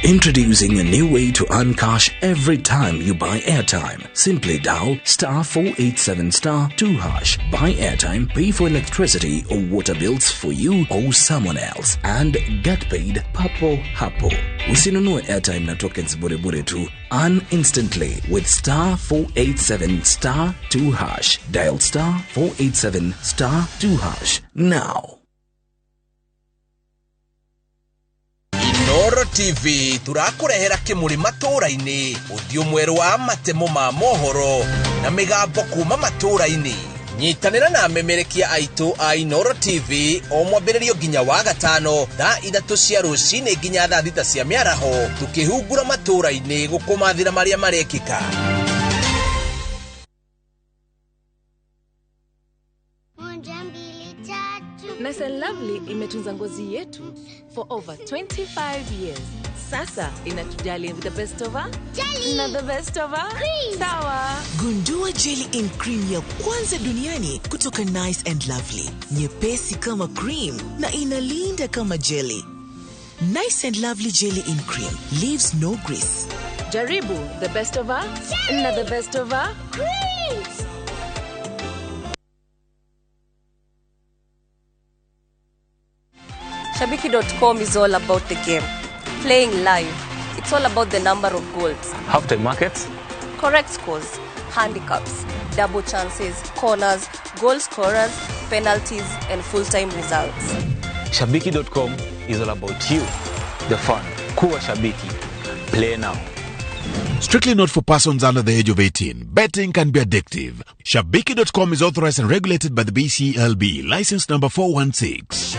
Introducing a new way to earn cash every time you buy airtime. Simply dial star 487 star 2 hash. Buy airtime, pay for electricity or water bills for you or someone else, and get paid papo hapo. Usinunue airtime na tokens bure bure tu. Earn instantly with star 487 star 2 hash. Dial star 487 star 2 hash now. Inoro TV turakurehera kimuri matura-ini uthio mweru wa matemo ma mohoro na migambo kuma matura-ini. Nyitanira na amemerekia aitu a Inoro TV o mwambĩrĩrio nginya wa gatano thaa 3 cia rũcinĩ nginya thaa 6 cia mĩaraho, tukĩhungura matũra-inĩ gũkũmathĩra marĩa marekĩka. Nice and Lovely imetunza ngozi yetu for over 25 years. Sasa inatujali with the best of her jelly na the best of her cream. Sawa. Gundua jelly in cream ya kwanza duniani kutoka Nice and Lovely. Nyepesi kama cream na inalinda kama jelly. Nice and Lovely jelly in cream leaves no grease. Jaribu the best of her jelly na the best of her cream. Shabiki.com is all about the game. Playing live. It's all about the number of goals. Halftime markets. Correct scores, handicaps, double chances, corners, goal scorers, penalties, and full-time results. Shabiki.com is all about you, the fun. Kuwa Shabiki. Play now. Strictly not for persons under the age of 18. Betting can be addictive. Shabiki.com is authorized and regulated by the BCLB. License number 416.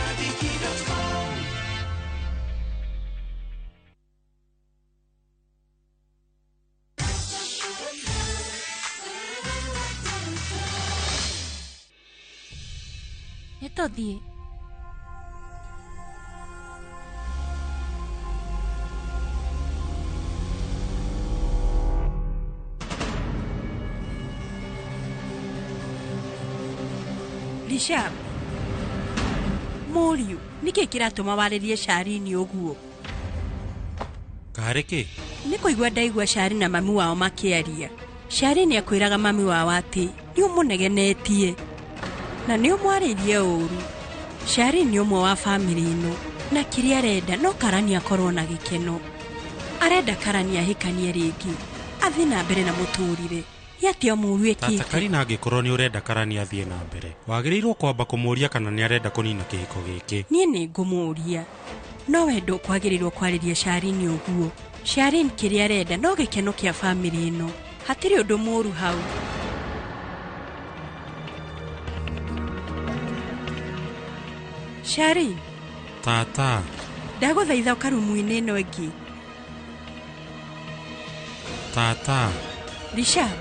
Nĩtũthiĩ. Rishab, mũriũ, nĩkĩ kĩratũma warĩrie Sharini ũguo? Karĩ kĩ? Nĩ kũigua ndaigua Shari na mami wao makĩaria. Sharini akwĩraga mami wao atĩ nĩ ũmũnegenetie na nĩ ũmwarĩirie ũru. Shari nĩ ũmwe wa bamĩrĩ ĩno na kĩrĩa arenda no Karani akorwo na gĩkeno. Arenda Karani ahikanie rĩngĩ, athiĩ na mbere na mũtũrĩre. Nĩ atĩa mũru Tata ĩkĩte? Karina, angĩkorwo nĩ ũrenda Karani athiĩ na mbere, wagĩrĩirwo kwamba kũmũũria kana nĩ arenda kũnina kĩhiko gĩkĩ. Niĩ nĩ ngũmũũria, no we ndũkwagĩrĩirwo kwarĩria Sharini ũguo. Sharin kĩrĩa arenda no gĩkeno kĩa bamĩrĩ ĩno. Hatirĩ ũndũ mũru hau. Sharin, Tata, ndagũthaitha ũkarumu-inĩ ĩno ĩngĩ. Tata, Rishab,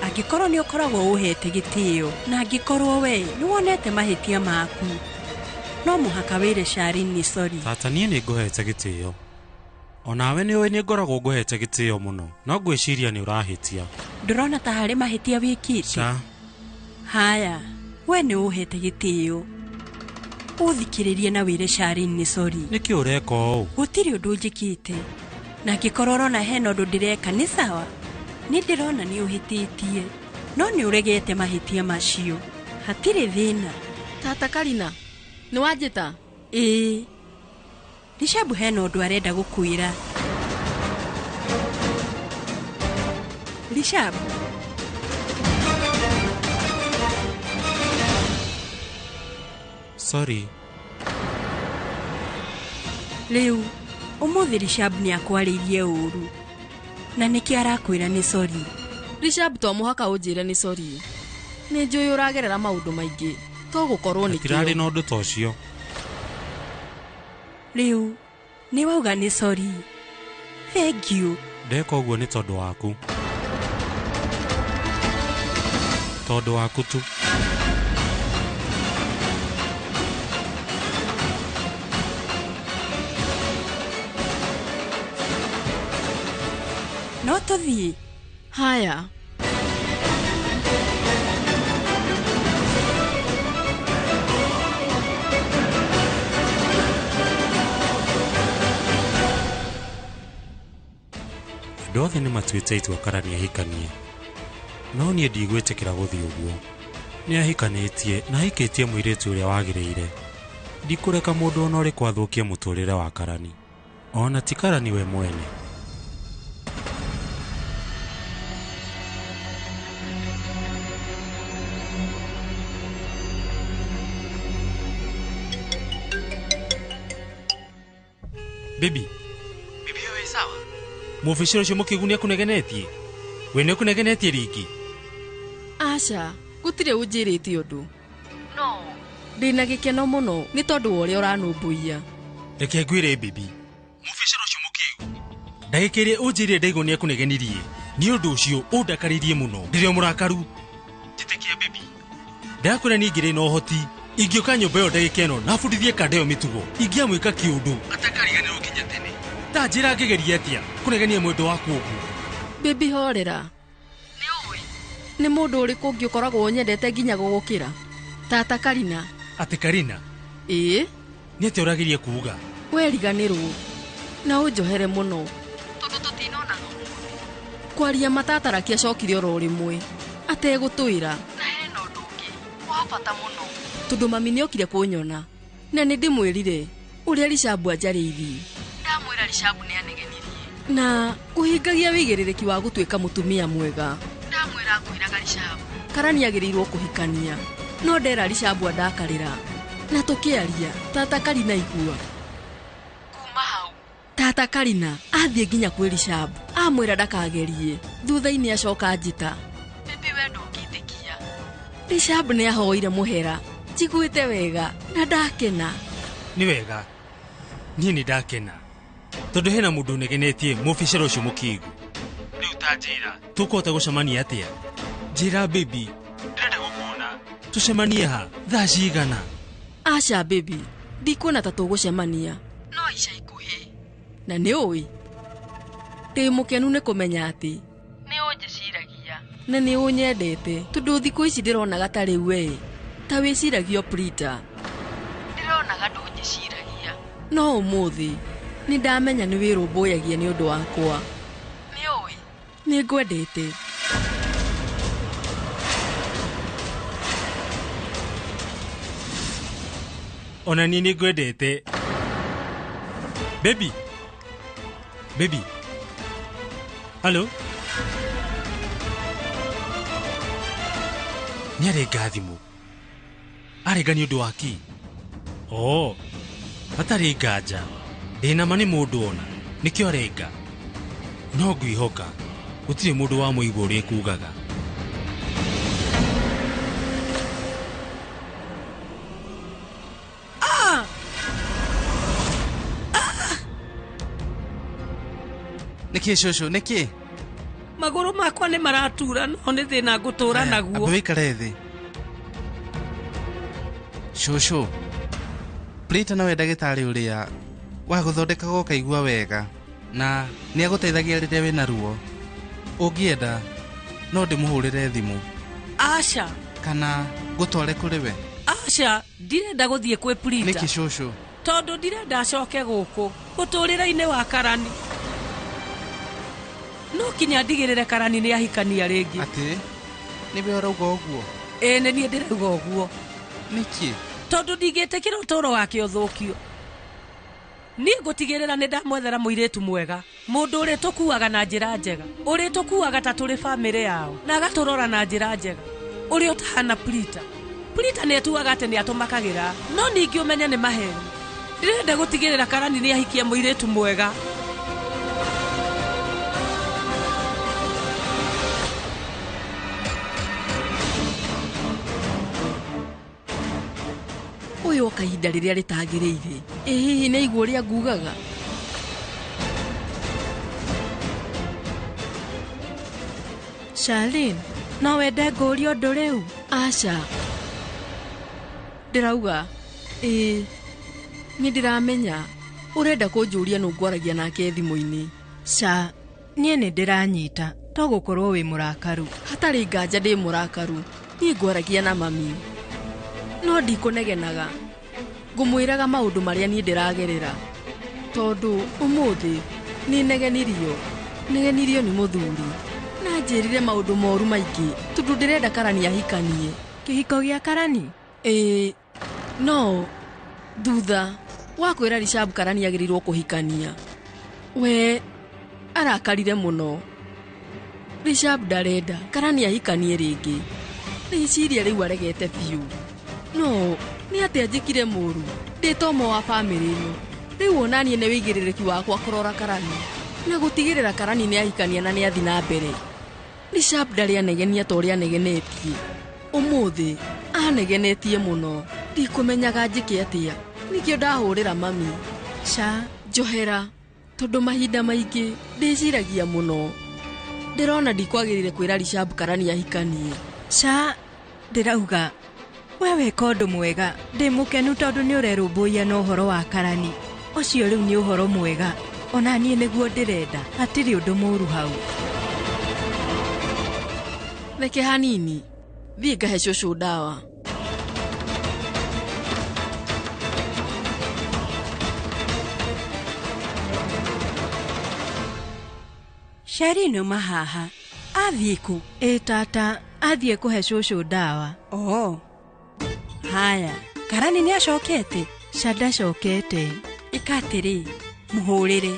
angĩkorwo nĩ ũkoragwo ũhete gĩtĩo na angĩkorwo we nĩ wonete mahĩtia maku, no mũhaka wĩre Sharin nĩ sorry. Tata, niĩ nĩ ngũhete gĩtĩo. Onawe nĩ ũĩ nĩ ngoragwo ngũhete gĩtĩo mũno, no ngwĩciria nĩ ũrahĩtia. Ndũrona ta harĩ mahĩtia wĩkĩte? Ca. Haya, we nĩ ũhete gĩtĩo. Ũthikĩrĩrie na wĩre Sharin nĩ sorry. Nĩkĩ ũreka ũũ? Gũtirĩ ũndũ njĩkĩte. Na angĩkorwo ũrona hena ũndũ ndĩreka nĩ sawa. Nĩ ndĩrona nĩ ũhĩtĩtie, no nĩ ũregete mahĩtia macio. Hatirĩ thĩna. Tata Karina, nĩ wanjĩta? Ĩĩ. Rishabu hena ũndũ arenda gũkwĩra. Rishabu. Sorry. Rĩu, ũmũthĩ Rishabu nĩ akwarĩirie ũru. Na nĩkĩ arakwĩra nĩ sorry? Rishab, to mũhaka ũnjĩre nĩ sorry. Nĩ njũĩ ũragerera maũndũ maingĩ. To gũkorwo nĩ Hatirarĩ kĩo. na ũndũ ta ũcio. Rĩu, nĩ wauga nĩ sorry. Thank you. Ndeka ũguo nĩ tondũ waku. Tondũ waku tu. Tũthiĩ. Haya. Andũ othe nĩ matuĩte itua Karani ahikanie. No niĩ ndigwĩtĩkĩra gũthiĩ ũguo. Nĩ ahikanĩtie na ahikĩtie mũirĩtu ũrĩa wagĩrĩire. Ndikũreka mũndũ ona ũrĩkũ athũkie mũtũrĩre wa Karani. Ona ti Karani we mwene. Bibi. Bibi we sawa? Mũbiciro ũcio mũkĩgu nĩ akũnegenetie? We nĩ ũkũnegenetie rĩngĩ? Aca, gũtirĩ ũnjĩrĩte ũndũ. No, ndĩna gĩkeno mũno nĩ tondũ wa ũrĩa ũranũmbũiya. Reke ngwĩre bibi. Mũbiciro ũcio mũkĩgu. Ndagĩka ĩrĩa ũnjĩrire ndaigua nĩ akũnegenirie. Nĩ ũndũ ũcio ũndakarĩrie mũno. Ndĩrĩ o mũrakaru. Njĩtĩkia bibi. Ndakwĩra niĩ ngĩrĩ na ũhoti. Ingĩũka nyũmba ĩyo ndagĩka ĩno na bundithie kanda ĩyo mĩtugo. Ingĩamwĩka kĩũndũ atakariganĩrwo nginya tene. Ta njĩra ngĩgeria atĩa kũnegenia mwendo waku ũguo? Bibi horera. Nĩ ũĩ. Nĩ mũndũ ũrĩkũ ũngĩ ũkoragwo ũnyendete nginya gũgũkĩra? Tata Karina. Atĩ Karina? Ĩĩ. Nĩ atĩa ũrageria kuuga? Weriganĩrwo. Na ũnjohere mũno. Tondũ tũtinonaga ũmũthĩ. Kwaria matataraki acokire oro rĩmwe. Ategũtwĩra. Na hena ũndũ ũngĩ wa bata mũno. Tondũ mami nĩokire kũnyona. Na nĩ ndĩmwĩrire ũrĩa Rishabu anjarĩirie. Ndamwĩra Rishabu nĩanegenirie. Na kũhingagia wĩigĩrĩrĩki wa gũtuĩka mũtumia mwega. Ndamwĩra ngwĩraga Rishabu. Karani agĩrĩirwo kũhikania. No ndera Rishabu andakarĩra. Na tũkĩaria, tata Karina igua. Kuma hau. Tata Karina athiĩ nginya kwĩ Rishabu. Amwĩra ndakagerie. Thutha-inĩ acoka njĩta. Bibi we ndũngĩtĩkia. Rishabu nĩahoire mũhera. Njiguĩte wega na ndakena. Nĩ wega. Niĩ nĩ ndakena. Tondũ hena mũndũ ũnegenetie mũbicero ũcio mũkĩgu. Rĩu ta njĩra, tũkũhota gũcemania atĩa? Njĩra baby, ndĩrenda gũkuona. Tũcemanie ha? Thaa cigana? Aca baby, ndikuona ta tũgũcemania. No ica ikuhĩ. Na nĩ ũĩ. Ndĩ mũkenu nĩ kũmenya atĩ nĩ ũnjĩciragia na nĩ ũnyendete tondũ thikũ ici ndĩronaga ta rĩu we ta wĩciragio Prita. Ndĩronaga ndũnjĩciragia. No ũmũthĩ nĩ ndamenya nĩ wĩrũmbũyagia nĩ ũndũ wakwa. Nĩ ũĩ. Nĩ ngwendete. Ona niĩ nĩ ngwendete. Baby. Baby. Hello. Nĩ arenga thimũ. Arenga nĩ ũndũ wa kĩ? Oh, hatarĩ nganja. Ndĩna ma nĩ mũndũ ona. Nĩkĩo arenga. No ngwĩhoka gũtirĩ mũndũ wa mũigua ũrĩa ekugaga. Nĩkĩ cũcũ, nĩkĩ? Magũrũ makwa nĩ maratura no nĩ thĩna ngũtũra naguo. Amba wĩikare thĩ. Cũcũ, Prita nowe ndagĩtarĩ ũrĩa wa gũthondekaga ũkaigua wega na nĩ agũteithagia rĩrĩa wĩna ruo. Ũngĩenda no ndĩmũhũrĩre thimũ. Aca. Kana ngũtware kũrĩ we? Aca, ndirenda gũthiĩ kwĩ Prita. Nĩkĩ cũcũ? Tondũ ndirenda acoke gũkũ mũtũrĩre-inĩ wa Karani. No kinya ndigĩrĩre Karani nĩ ahikania rĩngĩ. Atĩ? Nĩwe ũrauga ũguo? Ĩĩ nĩ niĩ ndĩrauga ũguo. Nĩkĩ? Tondũ ndingĩtĩkĩra ũtũũro wake ũthũkio. Niĩ ngũtigĩrĩra nĩ ndamwethera mũirĩtu mwega, mũndũ ũrĩa tũkuaga na njĩra njega, ũrĩa tũkuaga ta tũrĩ bamĩrĩ yao, na agatũrora na njĩra njega, ũrĩa ũtahana Prita. Prita nĩ etuaga atĩ nĩ atũmakagĩra, no ningĩ ũmenye nĩ maheni. Ndĩrenda gũtigĩrĩra Karani nĩ ahikia mũirĩtu mwega. Ũyũ oka ihinda rĩrĩa rĩtagĩrĩire. Ĩ hihi nĩ aigua ũrĩa ngugaga? Charlene, no wende ngũrie ũndũ rĩu? Aca. Ndĩrauga, ĩĩ, nĩ ndĩramenya. Ũrenda kũnjũria nũ ngwaragia nake thimũ-inĩ. Ca, Niĩ nĩ ndĩranyita to gũkorwo wĩ mũrakaru. Hatarĩ nganja ndĩ mũrakaru. Niĩ ngwaragia na mami. No ndikũnegenaga. Ngũmwĩraga maũndũ marĩa niĩ ndĩragerera. Tondũ ũmũthĩ nĩ negenirio. Negenirio nĩ mũthuri. Na anjĩrire maũndũ moru maingĩ tondũ ndĩrenda Karani ahikanie. Kĩhiko gĩa Karani? Ĩĩ. No thutha wa kwĩra Rishabu Karani agĩrĩirwo kũhikania. We arakarire mũno. Rishabu ndarenda Karani ahikanie rĩngĩ. Rĩciria rĩu aregete biũ. No nĩ atĩa njĩkire mũru? Ndĩ ta ũmwe wa bamĩrĩ ĩno. Rĩu ona niĩ nĩ wĩigĩrĩrĩki wakwa kũrora Karani na gũtigĩrĩra Karani nĩ ahikania na nĩ athi na mbere. Rishabu ndarĩ anegenia ta ũrĩa anegenetie. Ũmũthĩ anegenetie mũno. Ndikũmenyaga njĩke atĩa. Nĩkĩo ndahũrĩra mami. Ca, njohera tondũ mahinda maingĩ ndĩciragia mũno. Ndĩrona ndikwagĩrĩire kwĩra Rishabu Karani ahikanie. Ca, ndĩrauga we weka ũndũ mwega. Ndĩ mũkenu tondũ nĩ ũrerũmbũiya na ũhoro wa Karani. Ũcio rĩu nĩ ũhoro mwega. Ona niĩ nĩguo ndĩrenda. Hatirĩ ũndũ mũũru hau. Reke hanini. Thiĩ ngahe cũcũ ndawa. Shari nĩ uma haha. Athiĩ kũ? Ĩ tata, athiĩ kũhe cũcũ ndawa. Oo. Haya, Karani nĩ acokete? Ca ndacokete. Ĩka atĩrĩ, mũhũrĩre.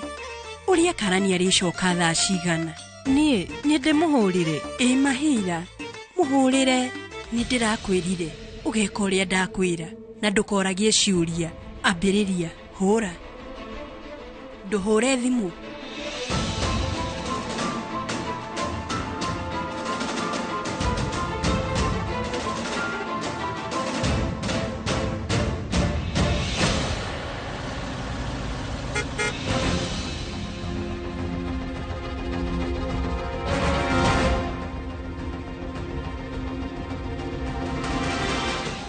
Ũrĩa Karani arĩcoka thaa cigana? Niĩ nĩ ndĩmũhũrire. Ĩ mahira, mũhũrĩre. Nĩ ndĩrakwĩrire ũgeka ũrĩa ndakwĩra na ndũkoragie ciũria. Ambĩrĩria, hũra. Ndũhũre thimũ.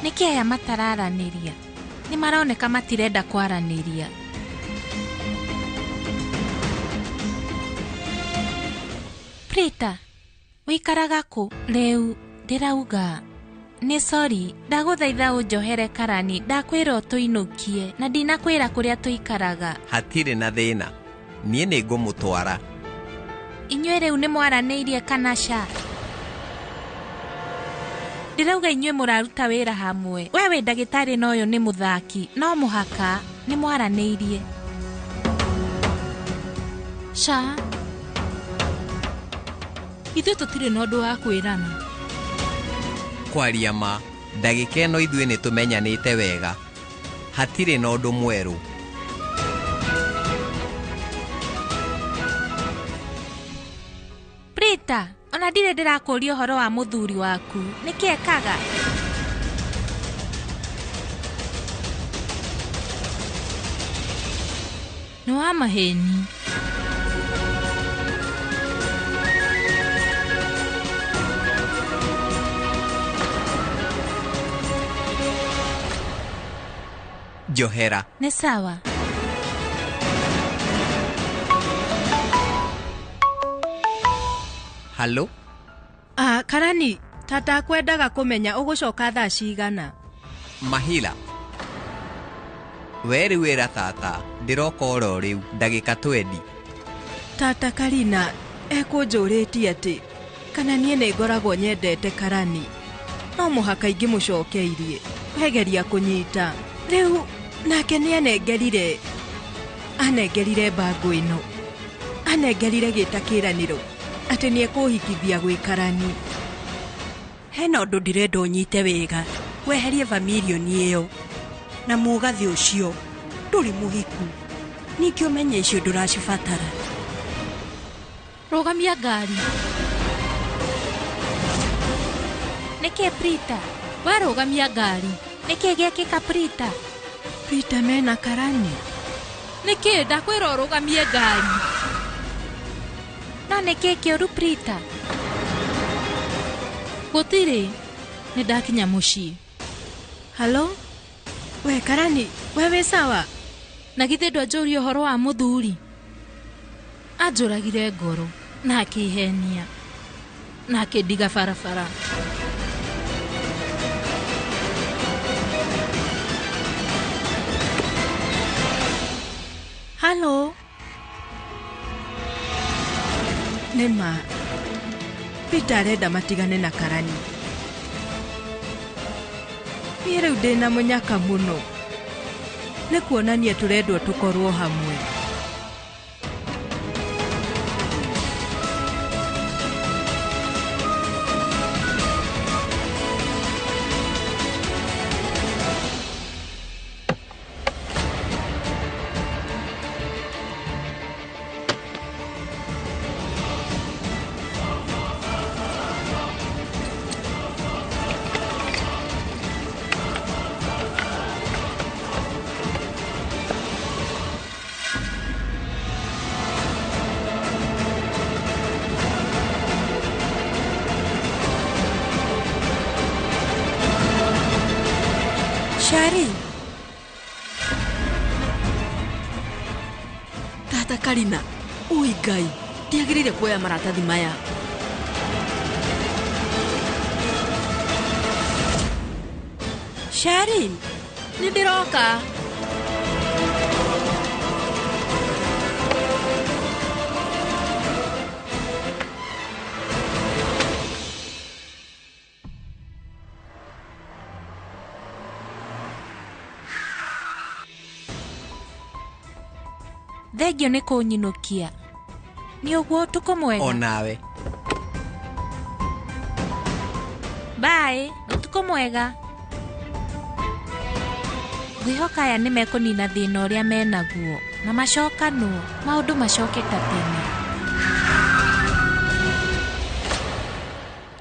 Nĩkĩ aya matararanĩria? Nĩ maroneka matirenda kwaranĩria. Prita, ũikaraga kũ? Rĩu ndĩrauga nĩ sorry, ndagũthaitha ũnjohere Karani, ndakwĩra ũtũinũkie na ndinakwĩra kũrĩa tũikaraga. Hatirĩ na thĩna. Niĩ nĩ ngũmũtwara. Inyuĩ rĩu nĩ mwaranĩirie kana ca? Ndĩrauga inyuĩ mũraruta wĩra hamwe. We wĩ ndagĩtarĩ na ũyũ nĩ mũthaki. No mũhaka nĩ mwaranĩirie. Ca, ithuĩ tũtirĩ na ũndũ wa kwĩrana. Kwaria ma, ndagĩka ĩno ithuĩ nĩ tũmenyanĩte wega. Hatirĩ na ũndũ mwerũ. Prita, ona ndirĩ ndĩrakũria ũhoro wa mũthuri waku. Nĩkĩ ekaga? Nĩ wa maheni. Njohera. Nĩ sawa. Halo? Karani, tata akwendaga kũmenya ũgũcoka thaa cigana. Mahila. We rĩu ĩra tata, ndĩroka oro rĩu, ndagĩka 20. Tata Karina ekũnjũrĩtie atĩ kana niĩ nĩ ngoragwo nyendete Karani. No mũhaka ingĩmũcokeirie. Wegeria kũnyita. Rĩu nake nĩ anengerire. Anengerire mbango ĩno. Anengerire gĩta kĩranĩro atĩ nĩ ekũhikithia gwĩ Karani. Hena ũndũ ndĩrenda ũnyite wega. Weherie vamirioni ĩyo na mũgathĩ ũcio. Ndũrĩ mũhiku. Ningĩ ũmenye icio ndũracibatara. Rũgamia ngari. Nĩkĩ Prita? We rũgamia ngari. Nĩkĩ gĩekĩka Prita? Prita mena Karani. Nĩkĩ ndakwĩra ũrũgamie ngari? No nĩkĩ kĩũru Prita? Gũtirĩ. Nĩ ndakinya mũciĩ. Halo? We Karani, we wĩ sawa? Na githĩ ndwanjũria ũhoro wa mũthuri? Anjũragire ngoro na akĩhenia na akĩndiga barabara. Halo. Nĩ ma Peter arenda matigane na Karani. Niĩ rĩu ndĩna mũnyaka mũno. Nĩ kuonania tũrendwo tũkorwo hamwe. Shari. Tata Karina, ui Ngai, ndiagĩrĩire kuoya maratathi maya. Shari, nĩ ndĩroka. Thengio nĩ kũnyinũkia. Nĩ ũguo ũtukũ mwega. Onawe. Bye, ũtukũ mwega. Ngwĩhoka aya nĩ mekũnina thĩna ũrĩa menaguo na macokanwo maũndũ macoke ta tene.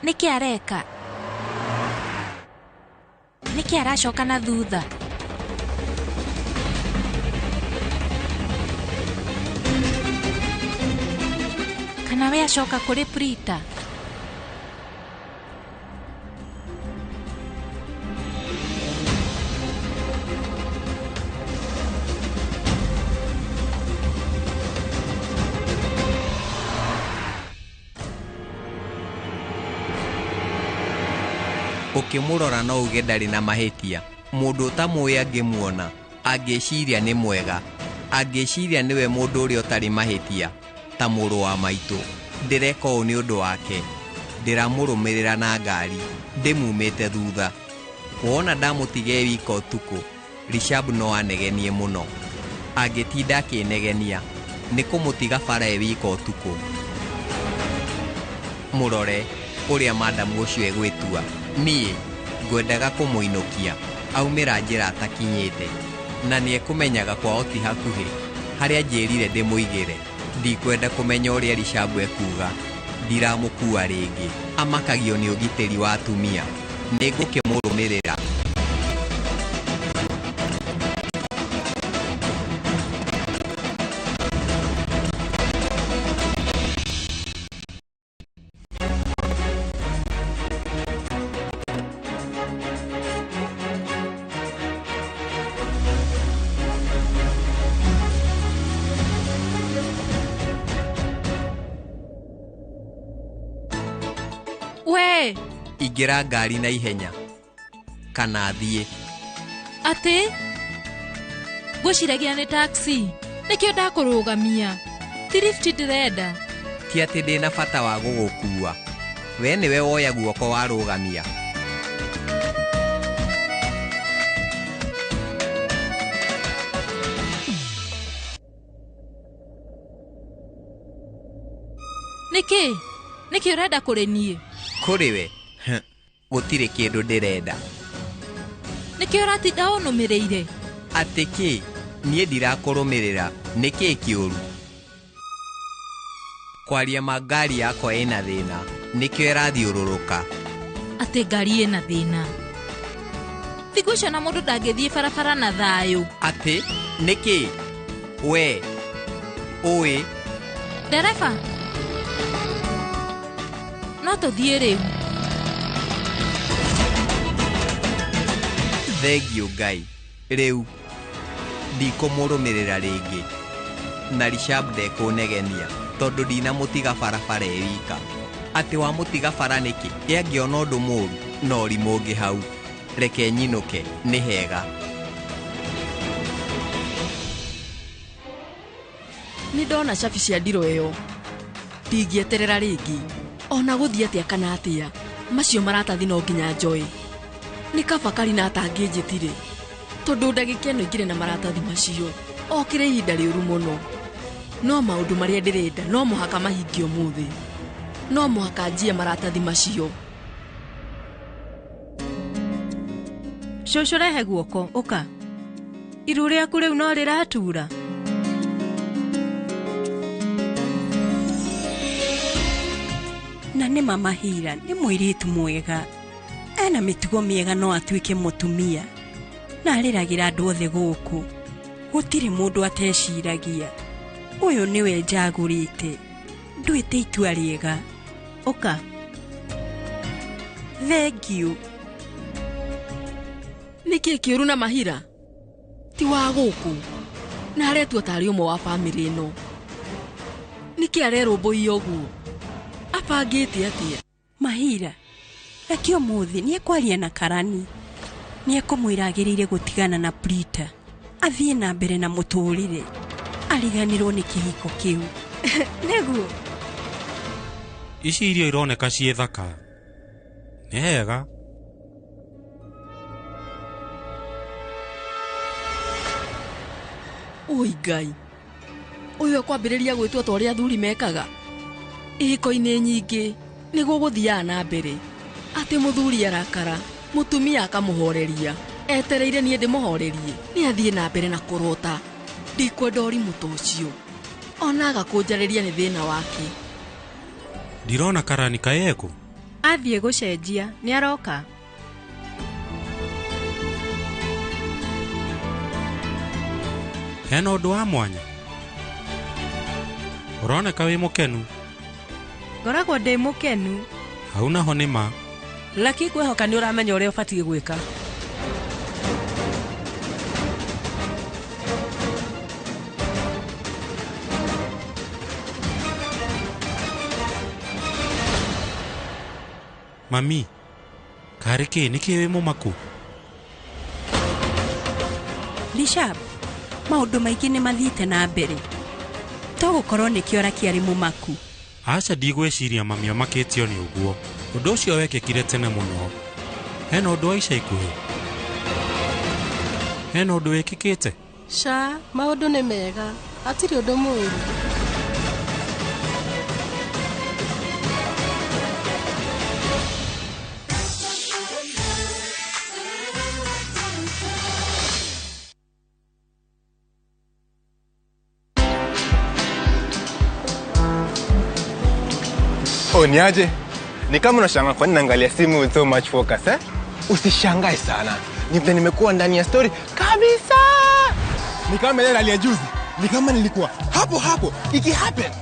Nĩkĩ areka? Nĩkĩ aracoka na thutha? Kana we acoka kũrĩ Prita? Ũkĩmũrora no uge ndarĩ na mahĩtia. Mũndũ ũtamũĩ angĩmuona, angĩciria nĩ mwega, angĩciria nĩwe mũndũ ũrĩa ũtarĩ mahĩtia, ta mũrũ wa maitũ. Ndĩreka ũũ nĩ ũndũ wake. Ndĩramũrũmĩrĩra na ngari, ndĩmumĩte thutha. Wona ndamũtiga e wika ũtukũ, Rishab no anegenie mũno. Angĩtinda akĩnegenia, nĩ kũmũtiga bara e wika ũtukũ. Mũrore ũrĩa madamu ũcio egwĩtua. Niĩ ngwendaga kũmũinũkia aumĩra njĩra atakinyĩte, na nĩekũmenyaga kwao ti hakuhĩ harĩa njĩrire ndĩmũigĩre. Ndikwenda kũmenya ũrĩa Rishab ekuga. Ndiramũkua rĩngĩ. Amakagio nĩ ũgitĩri wa atumia. Nĩngũkĩmũrũmĩrĩra. We, Ingĩra ngari na ihenya kana thiĩ. Atĩ ngwĩciragia nĩ taxi, nĩkĩo ndakũrũgamia. Ti lift ndĩrenda. Ti atĩ ndĩna bata wa gũgũkua. We nĩwe woya guoko warũgamia. Nĩkĩ? Nĩkĩ ũrenda kũrĩ niĩ? Kũrĩ we? Gũtirĩ kĩndũ ndĩrenda. Nĩkĩ ũratinda ũnũmĩrĩire? Atĩ kĩ? Niĩ ndirakũrũmĩrĩra. Nĩkĩ kĩũru? Kwaria ma ngari yakwa ĩna thĩna, nĩkĩo ĩrathiũrũrũka. Atĩ ngari ĩna thĩna. Thikũ icio na mũndũ ndangĩthiĩ barabara na thayũ. Atĩ nĩkĩ? We ũĩ? Ndereba, no tũthiĩ rĩu. Thengiũ Ngai. Rĩu ndikũmũrũmĩrĩra rĩngĩ. Na Rishab ndekũnegenia. Tondũ ndinamũtiga barabara ĩ wika. Atĩ wamũtiga bara nĩkĩ? Ĩ angĩona ũndũ mũũru na ũrimũ ũngĩ hau. Reke nyinũke, nĩ hega. Nĩ ndona cabi cia ndiro ĩyo. Ndingĩeterera rĩngĩ. Ona gũthiĩ atĩa kana atĩa. Macio maratathi no nginya njoe. Nĩ kaba Karina atangĩnjĩtire. Tondũ ndagĩka ĩno ingĩrĩ na maratathi macio. Okĩre ihinda rĩũru mũno. No maũndũ marĩa ndĩrenda no mũhaka mahingie ũmũthĩ. No mũhaka njie maratathi macio. Cũcũ rehe guoko, ũka. Iru rĩaku rĩu no rĩratura. Na nĩ mama Hira nĩ mũirĩtu mwega. Ena mĩtugo mĩega no atuĩke mũtumia. Na arĩragĩra andũ othe gũkũ. Gũtirĩ mũndũ ateciragia. Ũyũ nĩwe njagũrĩte. Nduĩte itua rĩega. Ũka. Thengiũ. Nĩkĩ kĩũru na Mahira? Ti wa gũkũ. Na aretua tarĩ ũmwe wa bamĩrĩ ĩno. Nĩkĩ arerũmbũiya ũguo? Abangĩte atĩa? Mahira, reke ũmũthĩ nĩekwaria na Karani. Nĩekũmwĩra agĩrĩire gũtigana na Prita. Athiĩ na mbere na mũtũrĩre. Ariganĩrwo nĩ kĩhiko kĩu. Nĩguo. Ici irio ironeka ciĩ thaka. Nĩ hega. Oi Ngai. Ũyũ ekwambĩrĩria gwĩtua ta ũrĩa athuri mekaga. Ihiko-inĩ nyingĩ nĩguo gũthiaga na mbere. Atĩ mũthuri arakara, mũtumia akamũhoreria. Etereire niĩ ndĩmũhorerie. Nĩ athiĩ na mbere na kũrota. Ndikwenda ũrimũ ta ũcio. Ona agakũnjarĩria nĩ thĩna wake. Ndirona Karani kaĩ ekũ? Athiĩ gũcenjia, nĩ aroka. Hena ũndũ wa mwanya? Ũroneka wĩ mũkenu. Ngoragwo ndĩ mũkenu. Hau naho nĩ ma. Laki kwĩhoka nĩ ũramenya ũrĩa ũbatiĩ gwĩka. Mami, karĩ kĩ nĩkĩ wĩ mũmaku? Rishab, maũndũ maingĩ nĩ mathiĩte na mbere. To gũkorwo nĩkĩo Laki arĩ mũmaku. Aca ndigwĩciria mami amakĩtio nĩ ũguo. Ũndũ ũcio wekĩkire tene mũno. Hena ũndũ wa ica ikuhĩ? Hena ũndũ wĩkĩkĩte? Ca, maũndũ nĩ mega. Hatirĩ ũndũ mũũru. Oh, ni aje? Ni kama unashangaa kwa nini naangalia simu with so much focus, eh? Usishangae sana. Ni vile nimekuwa ndani ya story kabisa. Ni kama ile rally ya juzi. Ni kama nilikuwa hapo hapo iki happen.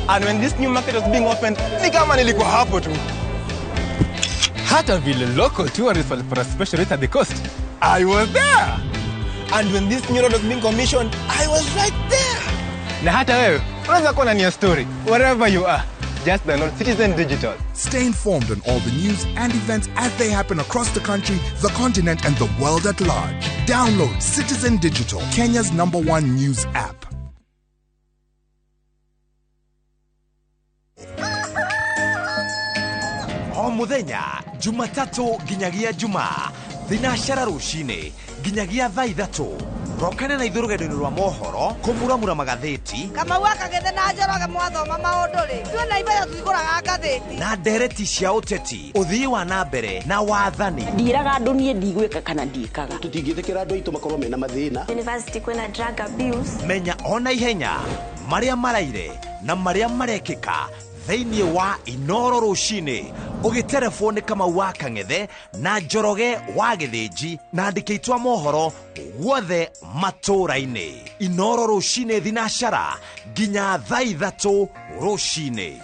And when this new market was being opened, ni kama nilikuwa hapo tu. Hata vile local tourists walipata special rate at the coast, I was there. And when this new road was being commissioned, I was right there. Na hata wewe unaweza kuwa ndani ya story wherever you are. Just download Citizen Digital. Stay informed on all the news and events as they happen across the country, the continent, and the world at large. Download Citizen Digital, Kenya's #1 news app. O muthenya Jumatatu nginyagia Jumaa thinashara rucini nginyagia thaa 3 rokane na ithuĩ rũgendo-inĩ rwa mohoro kũmuramura magathĩti Kamau akagĩthe na Njoroge mwathoma maũndũ rĩ ithuĩ na Ibeyo tũtigũraga ngathĩti na ndereti cia ũteti ũthii wa na mbere na wathani Ndiraga andũ niĩ ndigwĩka kana ndiĩkaga. Tũtingĩtĩkĩra andũ aitũ makorwo mena mathĩna. University kwĩna drug abuse. Menya ona ihenya marĩa maraire na marĩa marekĩka thĩinĩ wa Inoro rũcinĩ ũgĩterebwo nĩ Kamau wa Kang'ethe na Njoroge wa Gĩthĩnji na andĩki a mohoro guothe matũũra-inĩ. Inoro rũcinĩ thinashara nginya thaa 3 rũcinĩ.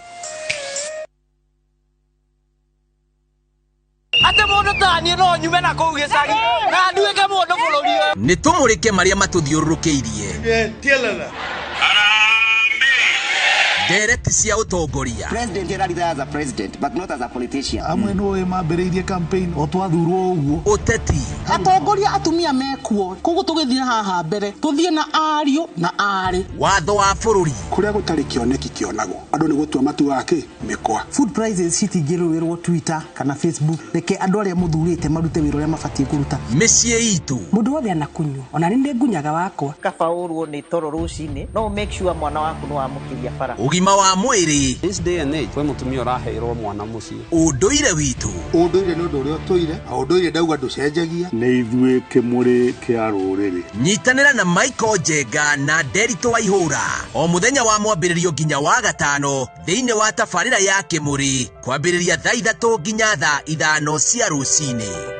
Ate mũndũ ta niĩ no nyume na kũu gĩcagi na nduĩke mũndũ bũrũri ũyũ. Nĩ tũmũrĩke marĩa matũthiũrũrũkĩirie. Ndereti cia ũtongoria. President ararira as a president but not as a politician. Amwe nĩ mambĩrĩirie campaign o twathurwo ũguo. Ũteti. Atongoria atumia mekuo koguo tũgĩthiĩ haha mbere tũthiĩ na ariũ na aarĩ. Watho wa bũrũri. Kũrĩa gũtarĩ kĩoneki kĩonagwo andũ nĩ gũtua matuaga kĩ mĩkwa. Food prices citingĩrũĩrwo Twitter kana Facebook. Reke andũ arĩa mũthurĩte marute wĩra ũrĩa mabatiĩ kũruta. Mĩciĩ itũ. Mũndũ wothe anakunywo ona nĩ nĩ ngunyaga wakwa. Kaba ũrwo nĩ toro rũcinĩ no make sure mwana waku nĩ wamũkĩria bara. Ũgima wa mwĩrĩ. This day and age kwĩ mũtumia ũraheirwo mwana mũciĩ. Ũndũire witũ. Ũndũire nĩ ũndũ ũrĩa ũtũire na ũndũire ndauga ndũcenjagia. Nĩ ithuĩ kĩmũrĩ kĩa rũrĩrĩ. Nyitanĩra na Michael Njenga na Nderitu Waihũra o mũthenya wa mwambĩrĩrio nginya wa gatano thĩinĩ wa tabarĩra ya Kĩmũrĩ kwambĩrĩria thaa 3 nginya thaa 5 cia rũcinĩ.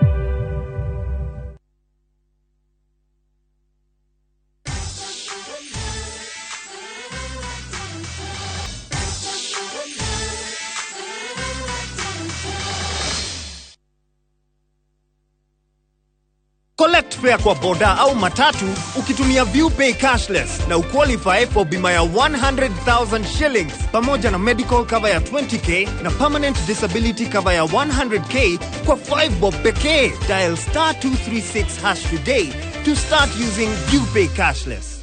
Collect fare kwa boda au matatu ukitumia ViewPay cashless na uqualify for bima ya 100,000 shillings pamoja na medical cover ya 20k na permanent disability cover ya 100k kwa 5 bob pekee. Dial star 236 hash today to start using ViewPay cashless.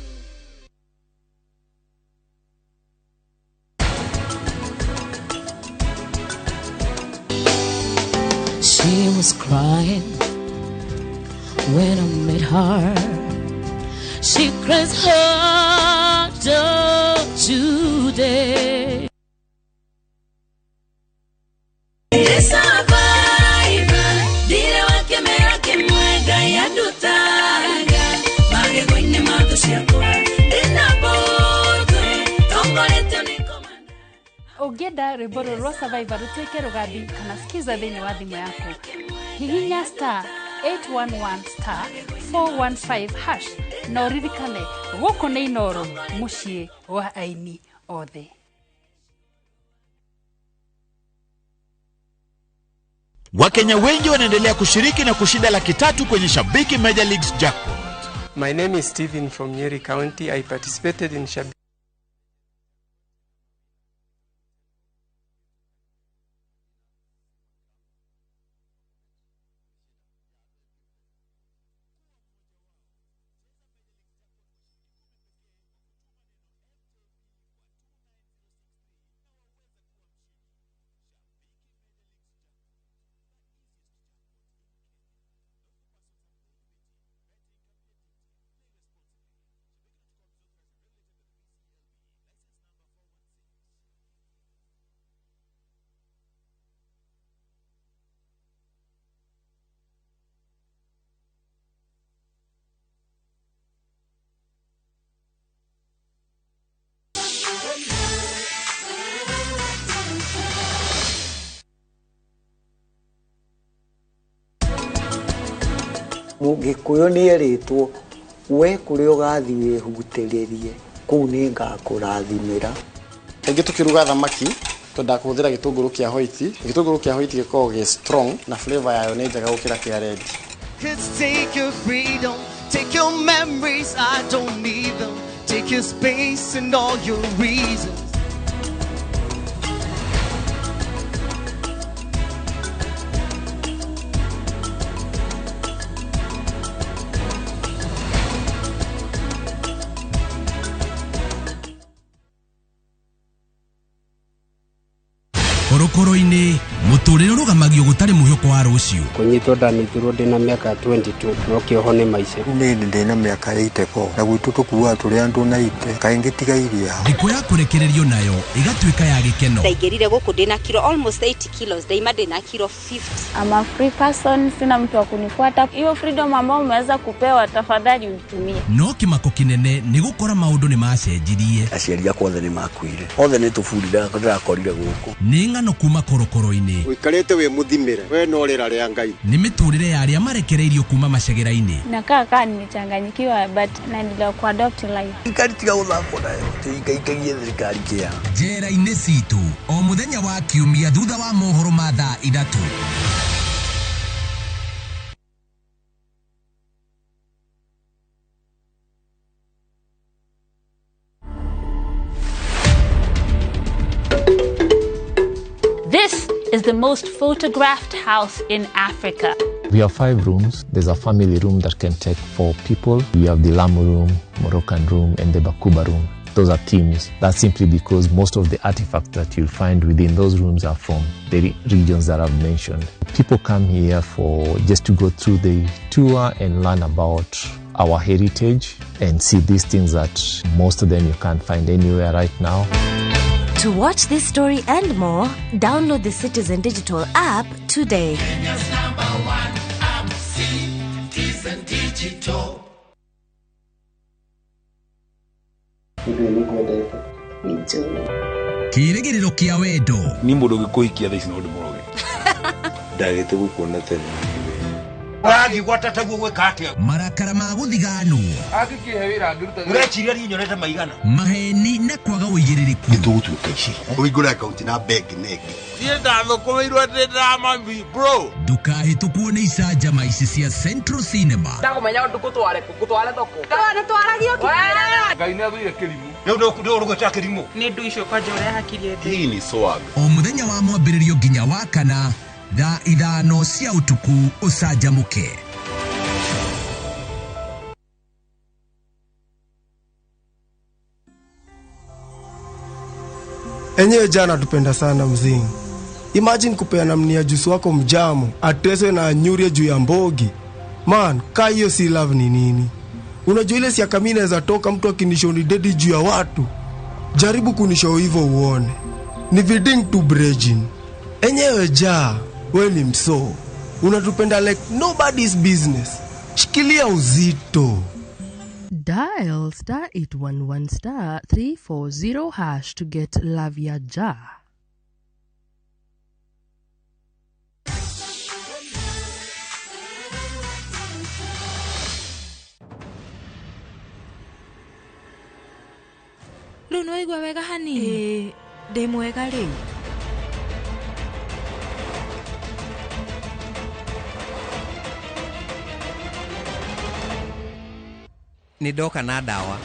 She was crying when I met her. She cries harder today. Ũngĩenda rwĩmbo rũrũ rwa Survivor rũtuĩke rũgambi kana skiza thĩinĩ wa thimũ yaku, hihinya star 811 star 415 hash na ũririkane gũkũ nĩ Inooro mũciĩ wa aini othe. Wakenya wengi wanaendelea kushiriki na kushinda 300,000 kwenye Shabiki Major Leagues Jackpot. My name is Stephen from Nyeri County. I participated in Shabiki Mũgĩkũyũ nĩerĩtwo we kũrĩa ũgathiĩ wĩhutĩrĩrie kũu nĩngakũrathimĩra. Kaingĩ tũkĩruga thamaki twendaga kũhũthĩra gĩtũngũrũ kĩa white. Gĩtũngũrũ kĩa white gĩkoragwo gĩ strong na flavor yayo nĩ njega gũkĩra kĩa red. Kids, take your freedom, take your memories, I don't need them. Take your space and all your reasons. Korokoro-inĩ mũtũrĩre ũrũgamagio gũtarĩ mwĩhoko wa rũciũ. Kũnyitwo ndanyitirwo ndĩna mĩaka 22 no kĩoho nĩ maica. Niĩ ndĩna mĩaka 84 na gwitũ tũkuaga tũrĩ andũ 90 kaingĩ tigairia. Thikũ ya kũrekererio nayo ĩgatuĩka ya gĩkeno. Ndaingĩrire gũkũ ndĩna kilo almost 80 kilos, ndaima ndĩna kilo 50. I'm a free person, sina mtu wa kunifuata. Hiyo freedom ambayo umeweza kupewa tafadhali uitumie. No kĩmako kĩnene nĩ gũkora maũndũ nĩ macenjirie. Aciari akwa othe nĩ makuire. Othe nĩ tũburi ndĩrakorire gũkũ. Nĩ ng'ano kuma korokoro-inĩ. Ũikarĩte wĩ mũthimĩre we no rĩra rĩa Ngai. Nĩ mĩtũrĩre ya arĩa marekereirio kuma macegera-inĩ. Nakaa kaa nimechanganyikiwa but naendelea kuadopt life. Thirikari tiga gũthakwo nayo tũikaikagie thirikari kĩa. Njera-inĩ citũ o mũthenya wa kiumia thutha wa mohoro ma thaa 3. is the most photographed house in Africa. We have 5 rooms. There's a family room that can take 4 people. We have the Lamu room, Moroccan room, and the Bakuba room. Those are themes. That's simply because most of the artifacts that you'll find within those rooms are from the regions that I've mentioned. People come here for just to go through the tour and learn about our heritage and see these things that most of them you can't find anywhere right now. To watch this story and more, download the Citizen Digital app today. Kenya's number one app, Citizen Digital. Kĩĩrĩgĩrĩro kĩa wendo. Ni mũndũ ũngĩkũhikia thaa ici no ndĩmũroge. Ndagĩte gũkuona tene. Ũrathiĩ gwata taguo gwĩka atĩa? Marakara ma gũthiganwo. Angĩkĩhe wĩra angĩruta. Ũreciria niĩ nyonete maigana? Maheni na kwaga ũigĩrĩrĩku. Nĩtũgũtuĩka ici. Ũhingũre akaunti na bengi negi. Niĩ ndathũkũmĩirwo ndĩ ndĩramami bro. Ndũkahĩtũkwo nĩ icanjama ici cia Central Cinema. Ndakũmenya ngũtware kũ? Ngũtware thoko. Nĩtwaragio kĩmera. Ngai nĩathũire kĩrimũ. Rĩu ndũgũgwĩta kĩrimũ. Nĩ ndũ icio kwanja ũrĩa hakiri ĩthĩ. Hii ni swag. O mũthenya wa mwambĩrĩrio nginya wa kana thaa 5 cia ũtukũ ũcanjamũke. Enyewe jana tupenda sana mzingi. Imagine kupeana mnia jusu wako mjamu, ateswe na anyurie juu ya mbogi. Man, ka hiyo si love ni nini? Unajua ile si akamina za toka mtu akinishoni dedi juu ya watu. Jaribu kunishow hivyo uone. Ni viding to bridging. Enyewe ja, we ni mso. Unatupenda like nobody's business. Shikilia uzito. Dial star 811 star 340 hash to get Love Ya Ja. Rĩu nĩ waigua wega hanini? Ĩĩ, ndĩ mwega rĩu. Nĩ ndoka na ndawa.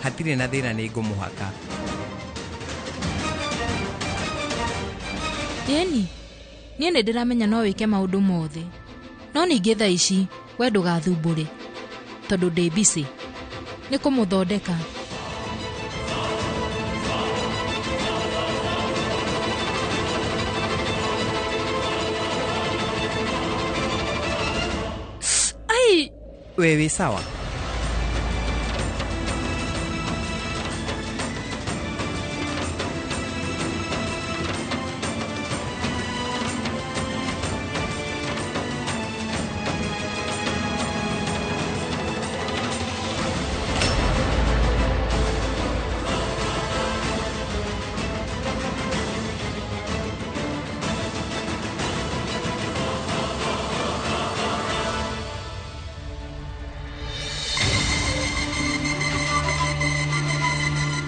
Hatirĩ na thĩna nĩ ngũmũhaka. Ĩni, niĩ nĩ ndĩramenya no wĩke maũndũ mothe. No ningĩ thaa ici we ndũgathumbũre tondũ ndĩ busy. Nĩ kũmũthondeka. Ai! We wĩ sawa?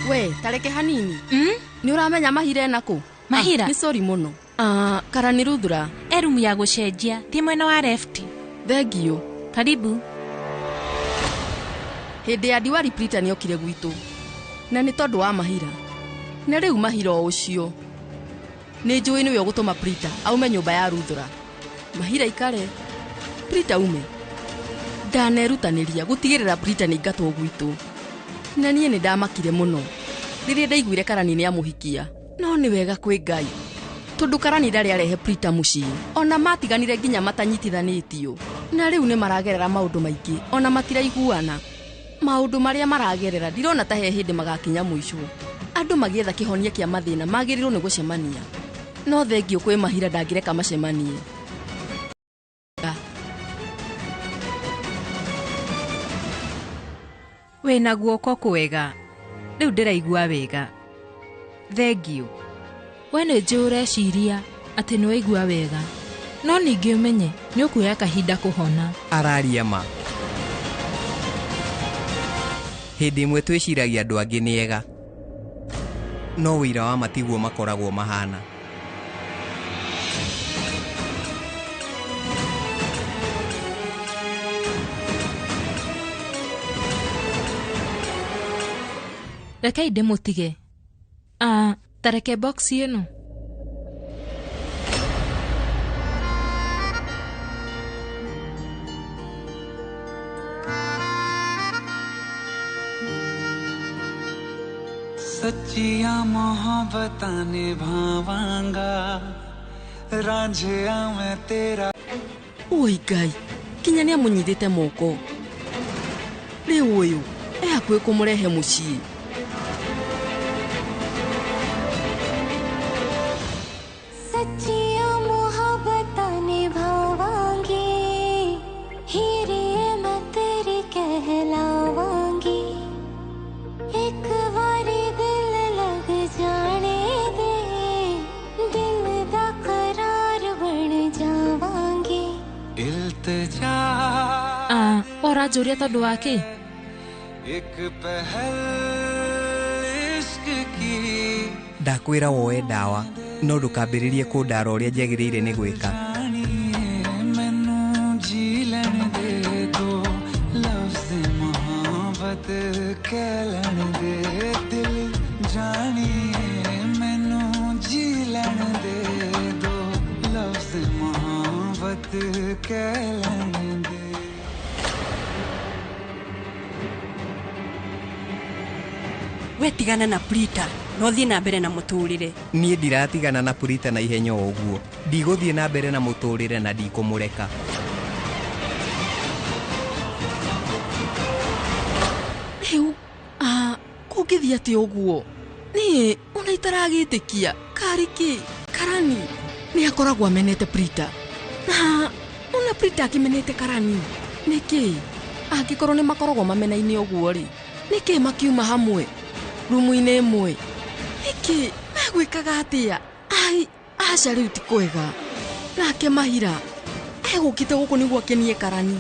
We, tareke hanini. Nĩ ũramenya Mahira ena kũ? Mahira? Nĩ sorry mũno. Kara nĩ Ruthura. E rumu ya gũcenjia, thiĩ mwena wa left. Thengiũ. Karibu. Hĩndĩ ya Diwali Prita nĩokire gwitũ. Na nĩ tondũ wa Mahira. Na rĩu Mahira o ũcio. Nĩ njũĩ nĩwe ũgũtũma Prita aume nyũmba ya Ruthura. Mahira ikare. Prita ume. Ndanerutanĩria gũtigĩrĩra Prita nĩ ingatwo gwitũ. Na niĩ nĩ ndamakire mũno rĩrĩa ndaiguire Karani nĩ amũhikia. No nĩ wega kwĩ Ngai tondũ Karani ndarĩ arehe Prita mũciĩ. Ona matiganire nginya matanyitithanĩtio. Na rĩu nĩ maragerera maũndũ maingĩ ona matiraiguana. Maũndũ marĩa maragerera ndirona ta he hĩndĩ magakinya mũico. Andũ magĩetha kĩhonia kĩa mathĩna magĩrĩirwo nĩ gũcemania. No thengio kwĩ Mahira ndangĩreka macemanie. Wĩna guoko kwega. Rĩu ndĩraigua wega. Thengio. We nĩ njũĩ ũreciria atĩ nĩ waigua wega. No ningĩ ũmenye nĩ ũkuoya kahinda kũhona. Araria ma. Hĩndĩ ĩmwe twĩciragia andũ angĩ nĩ ega. No ũira wa ma tiguo makoragwo mahana. Rekei ndĩmũtige. Tareke box ĩno. सच्चियां मोहब्बतां निभावांगा रांझिया मैं तेरा Oi Ngai, kinya nĩ amũnyitĩte moko. Rĩu ũyũ e hakuhĩ kũmũrehe mũciĩ. सच्चियां मोहब्बतां निभावांगी हीरे मैं तेरे कहलावांगी एक बारी दिल लग जाने दे दिल दा करार बन जावांगी इल्तिजा Ũranjũria tondũ wa kĩ? एक पहल इश्क की Ndakwĩra woe ndawa no ndũkambĩrĩrie kũndara ũrĩa njagĩrĩire nĩ gwĩka. मैनू जी लैण दे दो लफ्ज मोहब्बत कह लैण दे दिल जानिए मैनू जी लैण दे दो लफ्ज मोहब्बत कह लैण दे We tigana na Prita no thiĩ na mbere na mũtũrĩre. Niĩ ndiratigana na Purita na ihenya o ũguo. Ndigũthiĩ na mbere na mũtũrĩre na ndikũmũreka. Rĩu kũngĩthiĩ atĩa ũguo? Niĩ ona itaragĩtĩkia karĩ kĩ Karani nĩ akoragwo amenete Prita na ona Prita akĩmenete Karani nĩkĩ? Angĩkorwo nĩ makoragwo mamenaine ũguo rĩ, nĩkĩ makiuma hamwe rumu-inĩ ĩmwe? Nĩkĩ megwĩkaga atĩa? Ai, aca rĩu ti kwega. Nake Mahira egũkĩte gũkũ nĩguo akenie Karani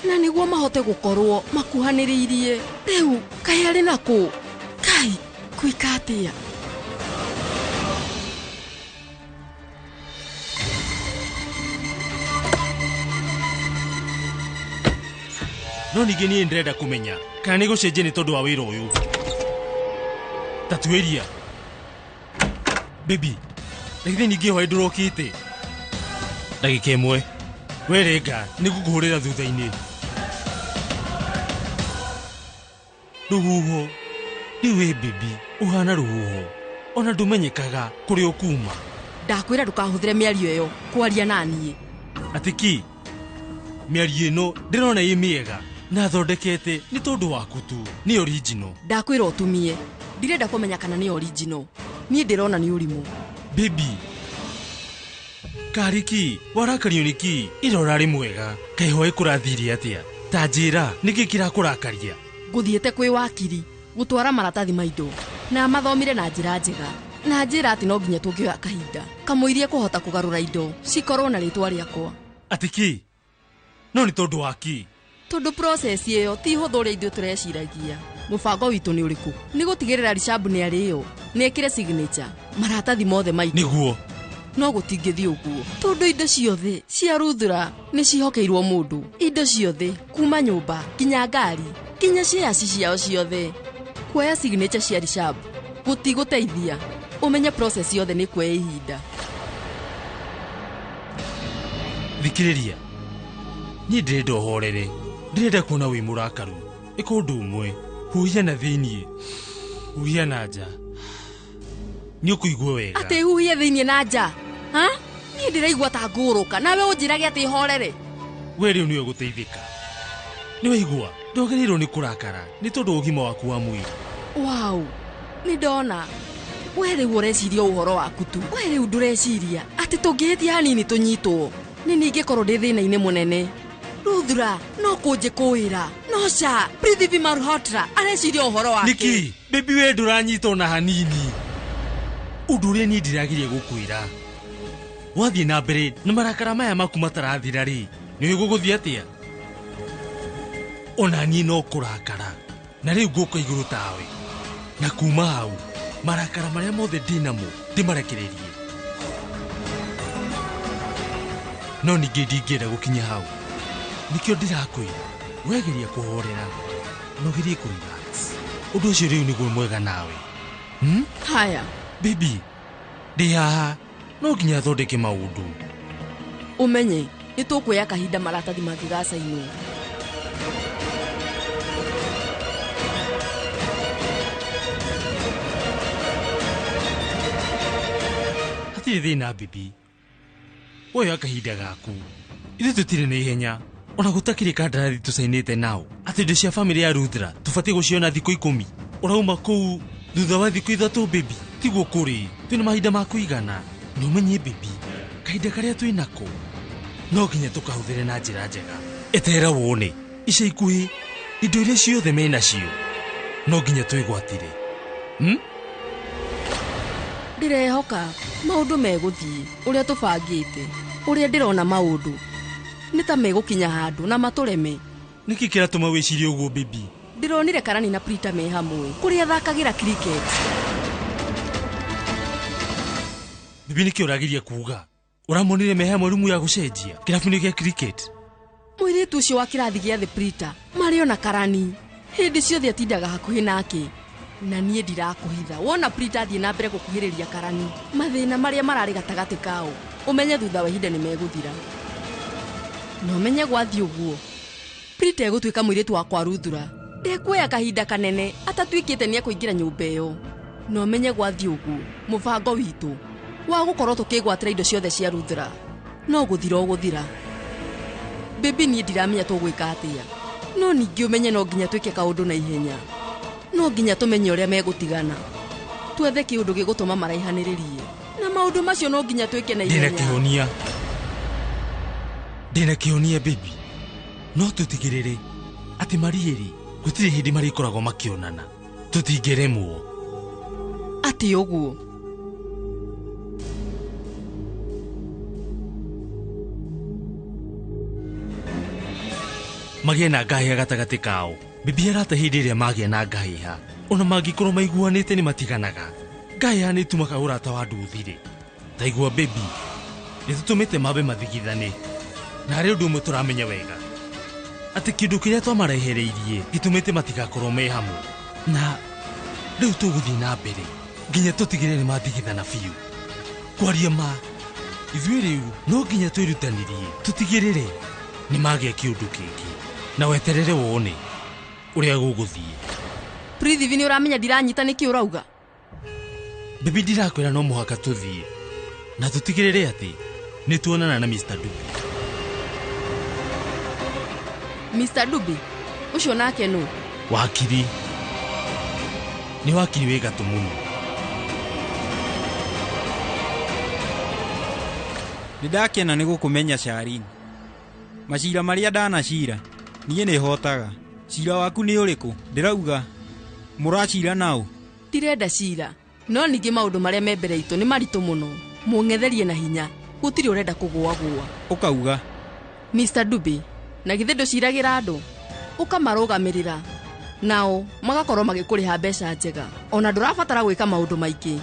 na nĩguo mahote gũkorwo makuhanĩrĩirie. Rĩu kaĩ arĩ nakũ? Kai gwĩka atĩa? No ningĩ niĩ ndĩrenda kũmenya kana nĩ gũcenjia nĩ tondũ wa wĩra ũyũ. Ta tuĩria. Baby, na githĩ ningĩ hwaĩ ndũrokĩte? Ndagĩka ĩmwe. We renga, nĩ ngũkũhũrĩra thutha-inĩ. Rũhuho. Rĩu we baby, ũhana rũhuho. Ona ndũmenyekaga kũrĩa ũkuma. Ndakwĩra ndũkahũthĩre mĩario ĩyo kwaria na niĩ. Atĩ kĩ? Mĩario ĩno ndĩrona ĩ mĩega na thondekete nĩ tondũ waku tu, nĩ original. Ndakwĩra ũtumie. Ndirenda kũmenya kana nĩ original. Niĩ ndĩrona nĩ ũrimũ. Baby, karĩ kĩ? Warakario nĩ kĩ? Ira ũrarĩ mwega. Kaĩ hwaĩ kũrathire atĩa? Ta njĩra, nĩkĩ kĩrakũrakaria? Ngũthiĩte kwĩ wakiri gũtwara maratathi ma indo na mathomire na njĩra njega na njĩra atĩ no nginya tũngĩoya kahinda kamũirie kũhota kũgarũra indo cikorwo na rĩtwa rĩakwa. Atĩ kĩ? No nĩ tondũ wa kĩ? Tondũ process ĩyo ti hũthũ ũrĩa ithuĩ tũreciragia. Mũbango witũ nĩ ũrĩkũ? Nĩ gũtigĩrĩra Rishabu nĩ arĩyo, nĩ ekĩre signature maratathi mothe ma indo. Nĩguo. No gũtingĩthiĩ ũguo tondũ indo ciothe cia Ruthura nĩ cihokeirwo mũndũ. Indo ciothe kuma nyũmba nginya ngari nginya shares ciao ciothe. Kuoya signature cia Rishabu gũtigũteithia. Ũmenye process yothe nĩ kuoya ihinda. Thikĩrĩria, niĩ ndĩrenda ũhorere. Ndĩrenda kuona wĩ mũrakaru. Ĩka ũndũ ũmwe, huhia na thĩiniĩ, huhia na nja. Nĩ ũkũigua wega. Atĩ huhie thĩiniĩ na nja? Ha? Niĩ ndĩraigua ta ngũrũka nawe ũnjĩrage atĩ horere. We rĩu nĩwe ũgũteithĩka. Nĩ waigua? Ndwagĩrĩirwo nĩ kũrakara nĩ tondũ wa ũgima waku wa mwĩrĩ. Wow, nĩ ndona. We rĩu ũreciria ũhoro waku tu. We rĩu ndũreciria atĩ tũngĩhĩtia hanini tũnyitwo. Nĩ ningĩkorwo ndĩ thĩna-inĩ mũnene. Ruthura no kũnjĩkũĩra. No ca Prithvi Malhotra areciria ũhoro wake. Nĩkĩ? Baby we ndũranyita ona hanini. Ũndũ ũrĩa niĩ ndĩrageria gũkwĩra, wathiĩ na mbere na marakara maya maku matarathira rĩ, nĩ ũĩ gũgũthiĩ atĩa? Ona niĩ no kũrakara na rĩu ngũka igũrũ tawe, na kuma hau marakara marĩa mothe ndĩnamo ndĩmarekererie. No ningĩ ndingĩenda gũkinya hau. Nĩkĩo ndĩrakwĩra wegeria kũhorera na ũgerie kũrelax. Ũndũ ũcio rĩu nĩguo mwega nawe. Haya Baby, ndĩ haha no nginya thondeke maũndũ. Ũmenye nĩ tũkuoya kahinda maratathi mangĩgacainwo. Hatirĩ thĩna bibi. Woya kahinda gaku. Ithuĩ tũtirĩ na ihenya. Ona gũtakĩrĩ kandarathi tũcainĩte nao. Atĩ indo cia bamĩrĩ ya Ruthra tũbatiĩ gũciona thikũ 10. Ũrauma kũu thutha wa thikũ 3 bibi. Tiguo kũrĩ. Twĩna mahinda ma kũigana. Na ũmenye bibi, kahinda karĩa twĩ nako no nginya tũkahũthĩre na njĩra njega. Eterera wone ica ikuhĩ indo iria ciothe menacio no nginya twĩgwatire. Ndĩrehoka maũndũ megũthiĩ ũrĩa tũbangĩte, ũrĩa ndĩrona maũndũ nĩ ta megũkinya handũ na matũreme. Nĩkĩ kĩratũma wĩcirie ũguo bibi? Ndĩronire Karani na Prita me hamwe kũrĩa athakagĩra cricket. Bibi nĩkĩ ũrageria kuga? Ũramonire me hamwe rumu ya gũcenjia kĩrabu-inĩ gĩa cricket? Mũirĩtu ũcio wa kĩrathi gĩa thĩ Prita marĩ ona Karani hĩndĩ ciothe atindaga hakuhĩ nake. Na niĩ ndirakũhitha, wona Prita athiĩ na mbere gũkuhĩrĩria Karani, mathĩna marĩa mararĩ gatagatĩ kao ũmenye thutha wa ihinda nĩ megũthira. Na ũmenye gwathiĩ ũguo Prita egũtuĩka mũirĩtu wa kwa Ruthura. Ndekuoya kahinda kanene atatuĩkĩte nĩ ekũingĩra nyũmba ĩyo. Na ũmenye gwathiĩ ũguo mũbango witũ wa gũkorwo tũkĩgwatĩra indo ciothe cia Ruthura no gũthira ũgũthira. Bibi niĩ ndiramenya tũgwĩka atĩa, no ningĩ ũmenye no nginya twĩke kaũndũ na ihenya. No nginya tũmenye ũrĩa megũtigana, twethe kĩũndũ gĩgũtũma maraihanĩrĩrie, na maũndũ macio no nginya twĩke na ihenya. Ndĩna kĩhonia bibi. No tũtigĩrĩre atĩ marĩ erĩ gũtirĩ hĩndĩ marĩkoragwo makĩonana. Tũtingĩremwo. Atĩ ũguo? Magĩe na ngahĩha gatagatĩ kao. Bibi arata hĩndĩ ĩrĩa magĩa na ngahĩha, ona mangĩkorwo maiguanĩte nĩ matiganaga. Ngahĩha nĩ ĩtũmaga ũrata wa andũ ũthire. Ta igua bibi, nĩ tũtũmĩte mambe mathigithane. Na harĩ ũndũ ũmwe tũramenya wega, atĩ kĩndũ kĩrĩa twamarehereirie gĩtũmĩte matigakorwo me hamwe. Na rĩu tũgũthiĩ na mbere nginya tũtigĩrĩre nĩ mathigithana biũ. Kwaria ma, ithuĩ rĩu no nginya twĩrutanĩrie tũtigĩrĩre nĩ magĩa kĩũndũ kĩngĩ. Na weterere wone ũrĩa gũgũthiĩ. Prithivi nĩ ũramenya ndiranyita nĩkĩ ũrauga? Bibi ndirakwĩra no mũhaka tũthiĩ na tũtigĩrĩre atĩ nĩ tuonana na Mr. Dubi. Mr. Dubi ũcio nake nũ? Wakiri. Nĩ wakiri wĩ gatũ mũno. Nĩ ndakena nĩ gũkũmenya Charlene. Macira marĩa ndanacira niĩ nĩ hotaga. Cira waku nĩ ũrĩkũ? Ndĩrauga mũracira nao? Ndirenda cira, no ningĩ maũndũ marĩa me mbere itũ nĩ maritũ mũno. Mũng'etherie na hinya, gũtirĩ ũrenda kũgũagũa. Ũkauga Mr. Dubi, na githĩ ndũciragĩra andũ? Ũkamarũgamĩrĩra nao magakorwo magĩkũrĩha mbeca njega. Ona ndũrabatara gwĩka maũndũ maingĩ.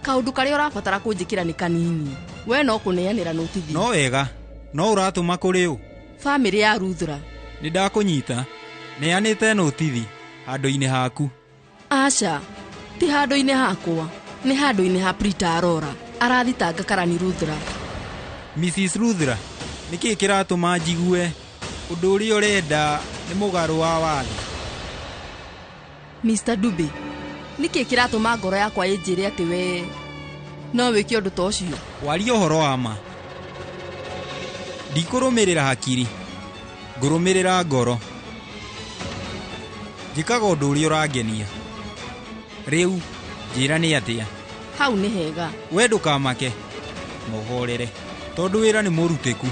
Kaũndũ karĩa ũrabatara kũnjĩkĩra nĩ kanini. We no kũneanĩra notithi. No wega, no ũratũma kũrĩ ũ? Bamĩrĩ ya Ruthura. Nĩ ndakũnyita. Neanĩte notithi handũ-inĩ haku. Aca, ti handũ-inĩ hakwa, nĩ handũ-inĩ ha Prita Arora. Arathitanga Karani Ruthura. Mrs. Ruthura, nĩkĩ kĩratũma njigue ũndũ ũrĩa ũrenda nĩ mũgarũ wa watho? Mr. Dubi, nĩkĩ kĩratũma ngoro yakwa ĩnjĩre atĩ we no wĩke ũndũ ta ũcio? Waria ũhoro wa ma. Ndikũrũmĩrĩra hakiri, ngũrũmĩrĩra ngoro. Njĩkaga ũndũ ũrĩa ũrangenia. Rĩu njĩra nĩ atĩa? Hau nĩ hega. We ndũkamake, na ũhorere, tondũ wĩra nĩ mũrutĩku.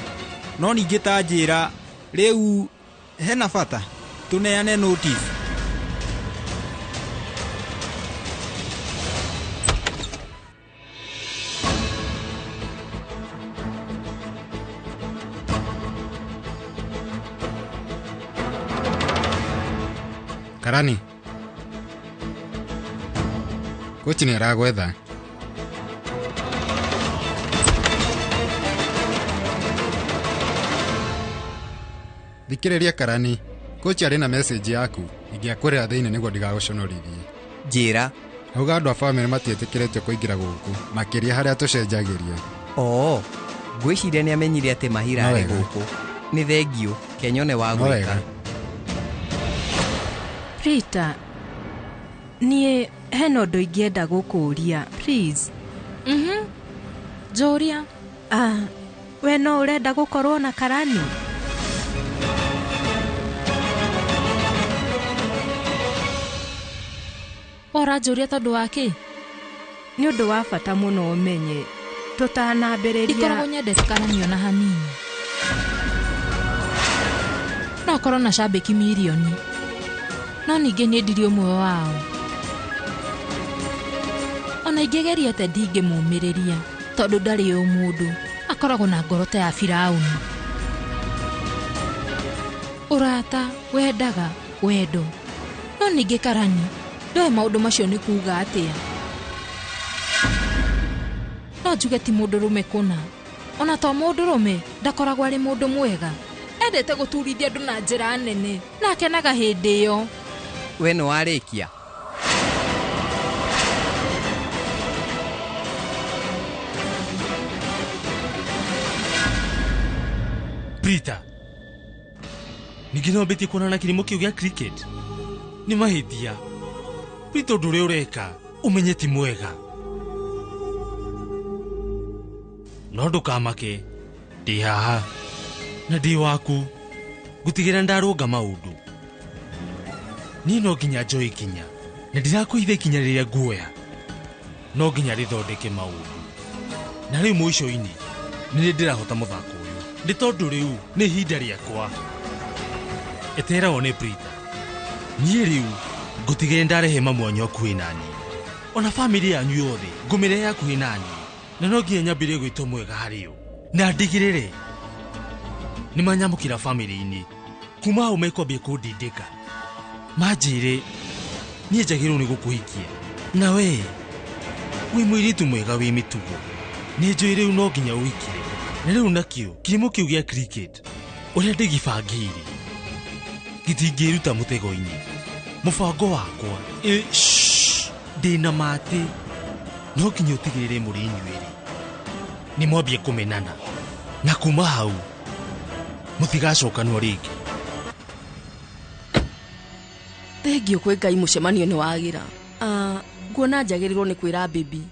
No ningĩ ta njĩra rĩu hena bata tũneane notice. Karani, kochi nĩ aragwetha. Thikĩrĩria Karani, kochi arĩ na message yaku ingĩakwĩrĩra thĩinĩ nĩguo ndigagũconorithie. Njĩra. Auga andũ a bamĩrĩ matiĩtĩkĩrĩtio kũingĩra gũkũ, makĩria harĩa tũcenjagĩria. Oo, ngwĩciria nĩ amenyire atĩ Mahira arĩ gũkũ. Nĩ thengiũ, kenyone wa No gwĩka. wega. Prita, niĩ hena ũndũ ingĩenda gũkũũria, please. Njũria. Ah, we no ũrenda gũkorwo na karani? Ũranjũria tondũ wa kĩ? Nĩ ũndũ wa bata mũno ũmenye tũtanambĩrĩria. Ndikoragwo nyendete karani ona hanini. No akorwo na cambĩki mirioni, no ningĩ niĩ ndirĩ ũmwe wao. Ona ingĩgeria atĩa ndingĩmũmĩrĩria tondũ ndarĩ ũmũndũ, akoragwo na ngoro ta ya Firaũni. Ũrata wendaga wendo, no ningĩ karani ndoĩ maũndũ macio nĩ kuuga atĩa. No njuge ti mũndũrũme kũna, ona to mũndũrũme ndakoragwo arĩ mũndũ mwega. Endete gũturithia andũ na njĩra nene na akenaga hĩndĩ ĩyo. We nĩ warĩkia? Prita, ningĩ no mbĩtie kuonana kĩrimũ kĩu gĩa cricket? Nĩ mahĩtia. Prita, ũndũ ũrĩa ũreka ũmenye ti mwega. No ndũkamake, ndĩ haha na ndĩ waku, ngũtigĩra ndarũnga maũndũ. Niĩ no nginya njoe ikinya, na ndirakwĩitha ikinya rĩrĩa nguoya, no nginya rĩthondeke maũndũ. Na rĩu mũico-inĩ nĩ ndĩrahota mũthako ũyũ, nĩ tondũ rĩu nĩ ihinda rĩakwa. Etera wone Prita, niĩ rĩu ngũtigĩre ndarehe mamu wanyu hakuhĩ naniĩ, ona bamĩrĩ yanyu yothe ngũmĩrehe hakuhĩ naniĩ, na no nginya nyambĩrĩrie gwĩtwo mwega harĩo, na ndigĩrĩre nĩ manyamũkĩra bamĩrĩ-inĩ. Kuma hau mekwambia kũndindĩka, manjĩre niĩ njagĩrĩirwo nĩ gũkũhikia, na we wĩ mũirĩtu mwega wĩ mĩtugo, nĩ njũĩ rĩu no nginya ũhikire. Na rĩu nakĩo kĩrimũ kĩu gĩa cricket ũrĩa ndĩgĩbangĩire gĩtingĩruta mũtego-inĩ. Mũbango wakwa ndĩna matĩ, no nginya ũtigĩrĩre mũrĩ inyuerĩ nĩ mwambie kũmenana, na kuma hau mũtigacokanwo rĩngĩ. Thengio kwĩ Ngai, mũcemanio nĩ wagĩra. Nguona njagĩrĩirwo nĩ kwĩra baby.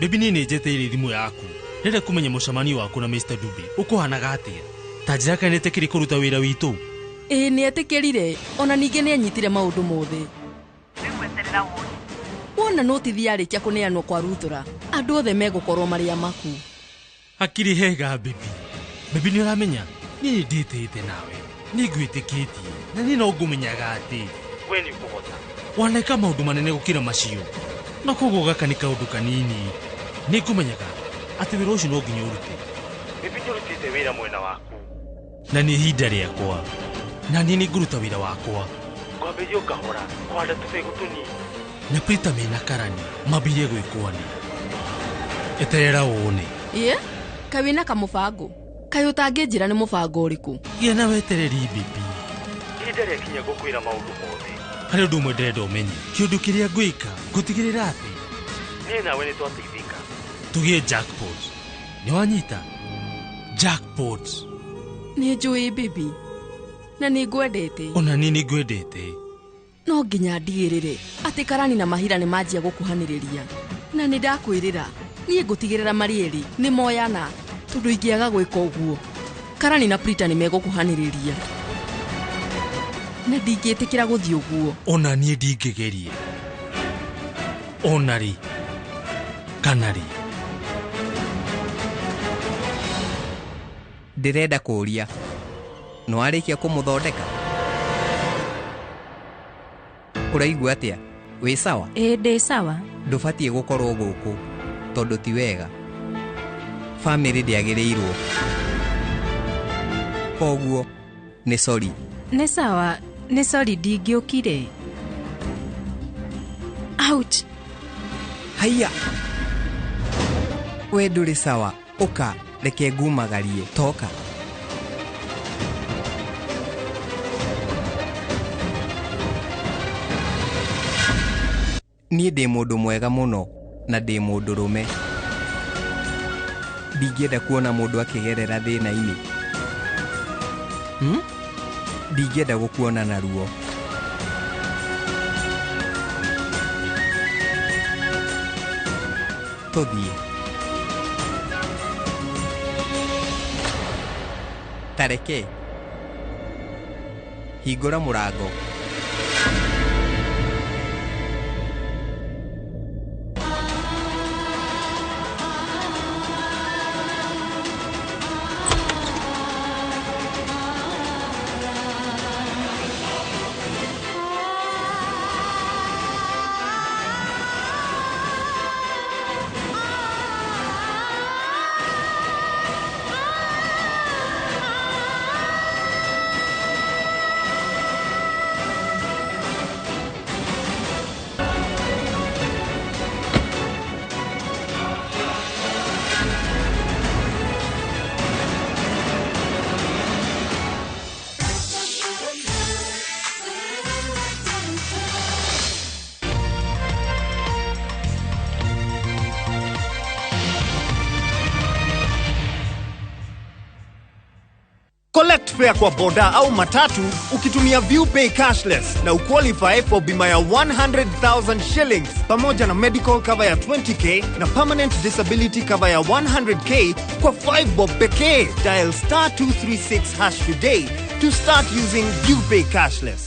Baby, niĩ nĩ njeteire thimũ yaku. Ndĩrenda kũmenya mũcemanio waku na Mr. Dube ũkũhanaga atĩa. Ta njĩra kana nĩetĩkĩrie kũruta wĩra witũ. Ĩĩ, nĩetĩkĩrire, ona ningĩ nĩanyitire maũndũ mothe. Wona notithi yarĩkia kũneanwo kwa Ruthura, andũ othe megũkorwo marĩ amaku. Hakiri hega baby. Baby, nĩ ũramenya niĩ nĩ ndĩtĩte nawe, nĩ ngwĩtĩkĩtie, na niĩ no ngũmenyaga atĩ we nĩ ũkũhota. Waneka maũndũ manene gũkĩra macio, na koguo gaka nĩ kaũndũ kanini. Nĩ ngũmenyaga atĩ wĩra ũcio no nginya ũrute. Baby, nĩ ũrutĩte wĩra mwena waku, na nĩ ihinda rĩakwa, na niĩ nĩ ngũruta wĩra wakwa. Ngwambĩrĩria o kahora kũhanda tũbegũ tũnini, na Prita mena karani mambĩrĩrie gwĩkwo nĩ. Eterera wone. Ĩĩ, kaĩ wĩna kamũbango? Kaĩ ũtangĩnjĩra nĩ mũbango ũrĩkũ? Gĩa na wetereri baby, ihinda rĩakinya ngũkwĩra maũndũ mothe. Harĩ ũndũ ũmwe ndĩrenda ũmenye, kĩũndũ kĩrĩa ngwĩka ngũtigĩrĩra atĩ niĩ nawe nĩ twateithĩka, tũgĩe jackpot. Nĩ wanyita? Jackpot. Nĩ njũĩ baby, na nĩ ngwendete. Ona niĩ nĩ ngwendete. No nginya ndigĩrĩre atĩ karani na mahira nĩ manjia gũkuhanĩrĩria, na nĩ ndakwĩrĩra niĩ ngũtigĩrĩra marĩ erĩ nĩ moyana, tondũ ingĩaga gwĩka ũguo karani na Prita nĩ megũkuhanĩrĩria, na ndingĩtĩkĩra gũthiĩ ũguo. Ona niĩ ndingĩgeria, ona rĩ kana rĩ. Ndĩrenda kũũria, nĩ warĩkia kũmũthondeka? Ũraigua atĩa? Wĩ sawa? Ĩĩ, ndĩ sawa. Ndũbatiĩ gũkorwo gũkũ tondũ ti wega. Bamĩrĩ ndĩagĩrĩirwo. Koguo nĩ sorry. Nĩ sawa, nĩ sorry ndingĩũkire. Ouch. Haiya. We ndũrĩ sawa, ũka reke ngumagarie, toka. Niĩ ndĩ mũndũ mwega mũno na ndĩ mũndũrũme. Ndingĩenda kuona mũndũ akĩgerera thĩna-inĩ. Ndingĩenda gũkuona na ruo. Tũthiĩ. Tareke. Hingũra mũrango. Collect fare kwa boda au matatu ukitumia ViewPay cashless na uqualify for bima ya 100,000 shillings pamoja na medical cover ya 20k na permanent disability cover ya 100k kwa 5 bob pekee. Dial star 236 hash today to start using ViewPay cashless.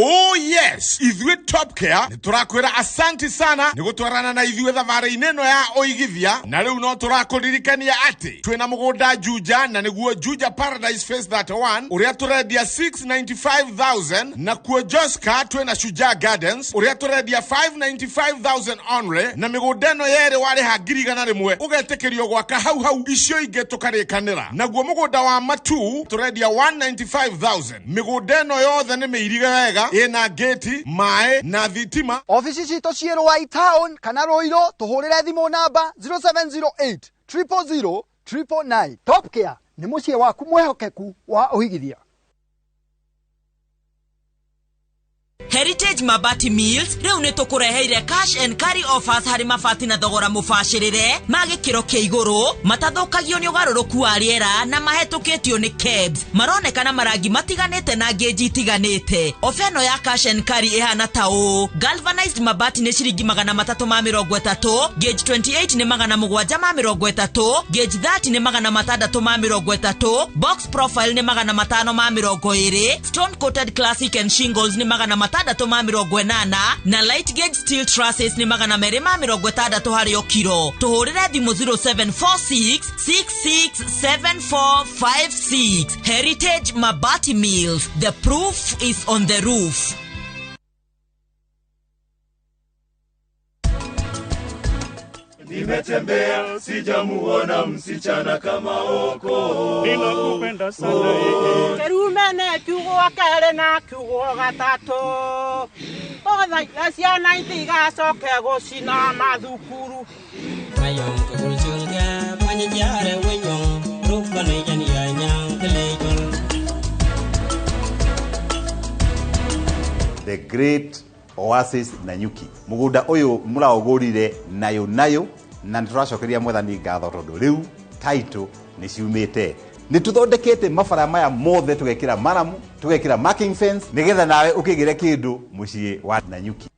Oh yes, ithuĩ Top Care nĩ tũrakwĩra asanti sana nĩ gũtwarana na ithuĩ thabarĩ-inĩ ĩno ya ũigithia, na rĩu no tũrakũririkania atĩ twĩna mũgũnda Juja, na nĩguo Juja Paradise Phase 31 ũrĩa tũrendia 695,000, na kuo Joska twĩna Shujaa Gardens ũrĩa tũrendia 595,000 only, na mĩgũnda ĩno yerĩ warĩha 100,000 ũgetĩkĩrio gwaka hau hau, icio ingĩ tũkarĩkanĩra. Naguo mũgũnda wa Matu tũrendia 195,000. Mĩgũnda ĩno yothe nĩ mĩirige wega, ĩna gate, maĩ na thitima. Ofici citũ ciĩ Ruai Town kana Ruiru, tũhũrĩre thimũ namba 0708 000 999. Top Care nĩ mũciĩ waku mwĩhokeku wa ũigithia. Heritage Mabati Mills rĩu nĩ tũkũreheire cash and carry offers harĩ mabati na thogora mũbacĩrĩre ma gĩkĩro kĩa igũrũ, matathũkagio nĩ ũgarũrũku wa rĩera na mahetũkĩtio nĩ KEBS. Maronekana marangi matiganĩte na ngĩnji itiganĩte. Ofa ĩno ya cash and carry ĩhana ta ũũ: galvanized mabati nĩ ciringi 330, gauge 28 nĩ 730, gauge 30 nĩ 630, box profile nĩ 520, stone coated classic and shingles nĩ 680, na light gauge steel trusses nĩ 260 harĩ o kiro. Tũhũrĩre thimũ 0746 667456. Heritage Mabati Mills, the proof is on the roof. Nimetembea sijamuona msichana kama Oko. Ninakupenda sana. Kerumene kiugo kere na kiugo gatatũ. Othaitha ciana itigacoke gũcina mathukuru. The Great Oasis Nanyuki. Mugunda uyu muraugurire nayo nayo, na nituracokeria mwathani ngatho tondu riu title ni ciumite. Ni tuthondekete mabara maya mothe, tugekira maramu, tugekira marking fence, nigetha nawe ukigire kindu mucii wa Nanyuki.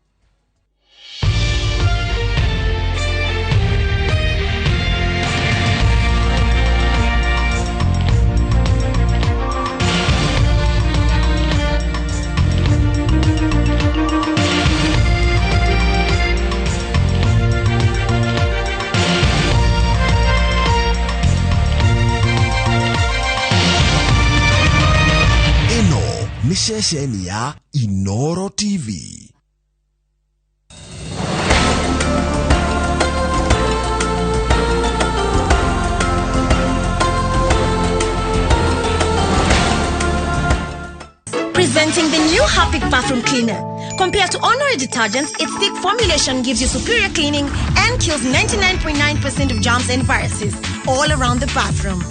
Nĩ ceceni ya Inoro TV. Presenting the new Harpic bathroom cleaner. Compared to ordinary detergents, its thick formulation gives you superior cleaning and kills 99.9% of germs and viruses all around the bathroom.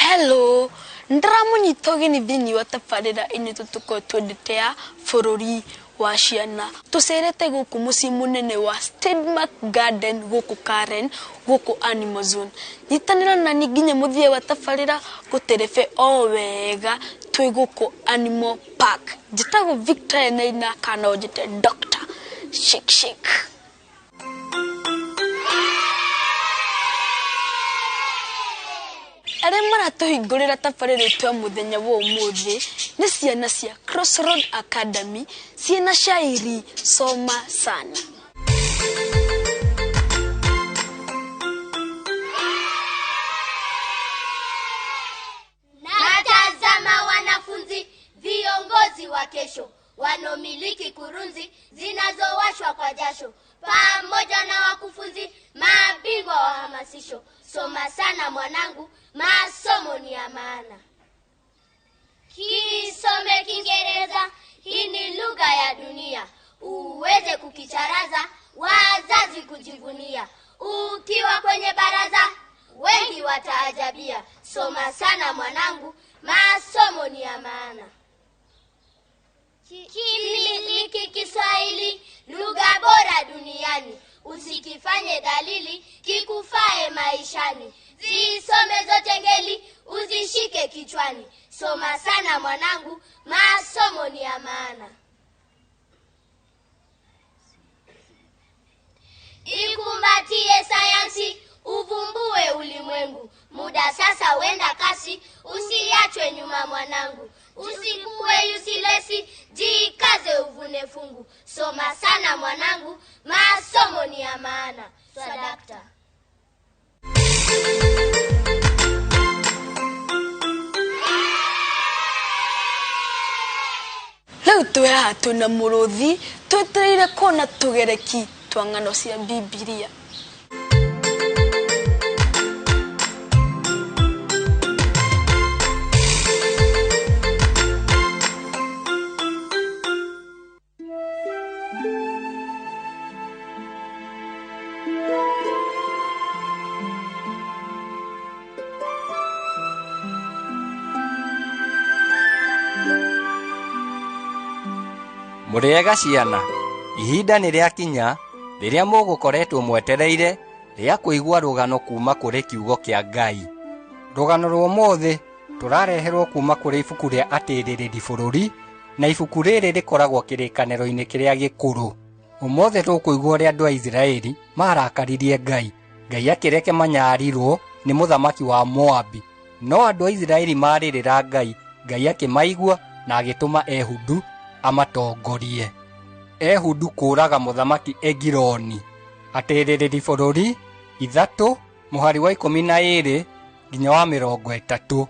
Hello, ndĩramũnyita ũgeni thĩinĩ wa tabarĩra ĩno tũtũkorwo twendete ya bũrũri wa ciana. Tũcerete gũkũ mũciĩ mũnene wa Stedmark Garden gũkũ Karen, gũkũ Animal Zone. Nyitanĩra nani nginya mũthia wa tabarĩra ngũterebe o wega twĩ gũkũ Animal Park. Njĩtagwo Victoria Naina kana ũnjĩte Dr. Shake Shake. Arĩa maratũhingũrĩra tabarĩra ĩtũ ya mũthenya wa ũmũthĩ nĩ ciana cia Crossroad Academy ciĩna shairi soma sana. Natazama wanafunzi viongozi wa kesho wanomiliki kurunzi zinazowashwa kwa jasho, pamoja na wakufunzi mabingwa wa hamasisho. Soma sana mwanangu, masomo ni ya maana. Kisome Kiingereza, hii ni lugha ya dunia, uweze kukicharaza, wazazi kujivunia. Ukiwa kwenye baraza, wengi wataajabia. Soma sana mwanangu, masomo ni ya maana. Kimiliki Kiswahili, lugha bora duniani, usikifanye dalili, kikufae maishani. Zisome zote ngeli, uzishike kichwani. Soma sana mwanangu, masomo ni ya maana. Ikumbatie sayansi, uvumbue ulimwengu. Muda sasa wenda kasi, usiachwe nyuma mwanangu. Usikuwe useless, jikaze uvune fungu. Soma sana mwanangu, masomo ni ya maana. Swadakta. Rĩu twĩ haha twĩna mũrũthi twetereire kuona tũgereki twa ng'ano cia Bibilia. Mũrĩega ciana, ihinda nĩ rĩakinya rĩrĩa mũgũkoretwo mwetereire rĩa kũigua rũgano kuma kũrĩ kiugo kĩa Ngai. Rũgano rwa ũmũthĩ tũrareherwo kuma kũrĩ ibuku rĩa Atĩrĩrĩri Bũrũri, na ibuku rĩrĩ rĩkoragwo kĩrĩkanĩro-inĩ kĩrĩa gĩkũrũ. Ũmũthĩ tũkũigua ũrĩa andũ a Isiraeli marakaririe Ngai. Ngai akĩreke manyarirwo nĩ mũthamaki wa Moabi. No andũ a Isiraeli marĩrĩra Ngai, Ngai akĩmaigua na agĩtũma Ehudu amatongorie. Ehudu kũraga mũthamaki Egiloni. Atĩrĩrĩri Bũrũri 3 mũhari wa 12 nginya wa 30.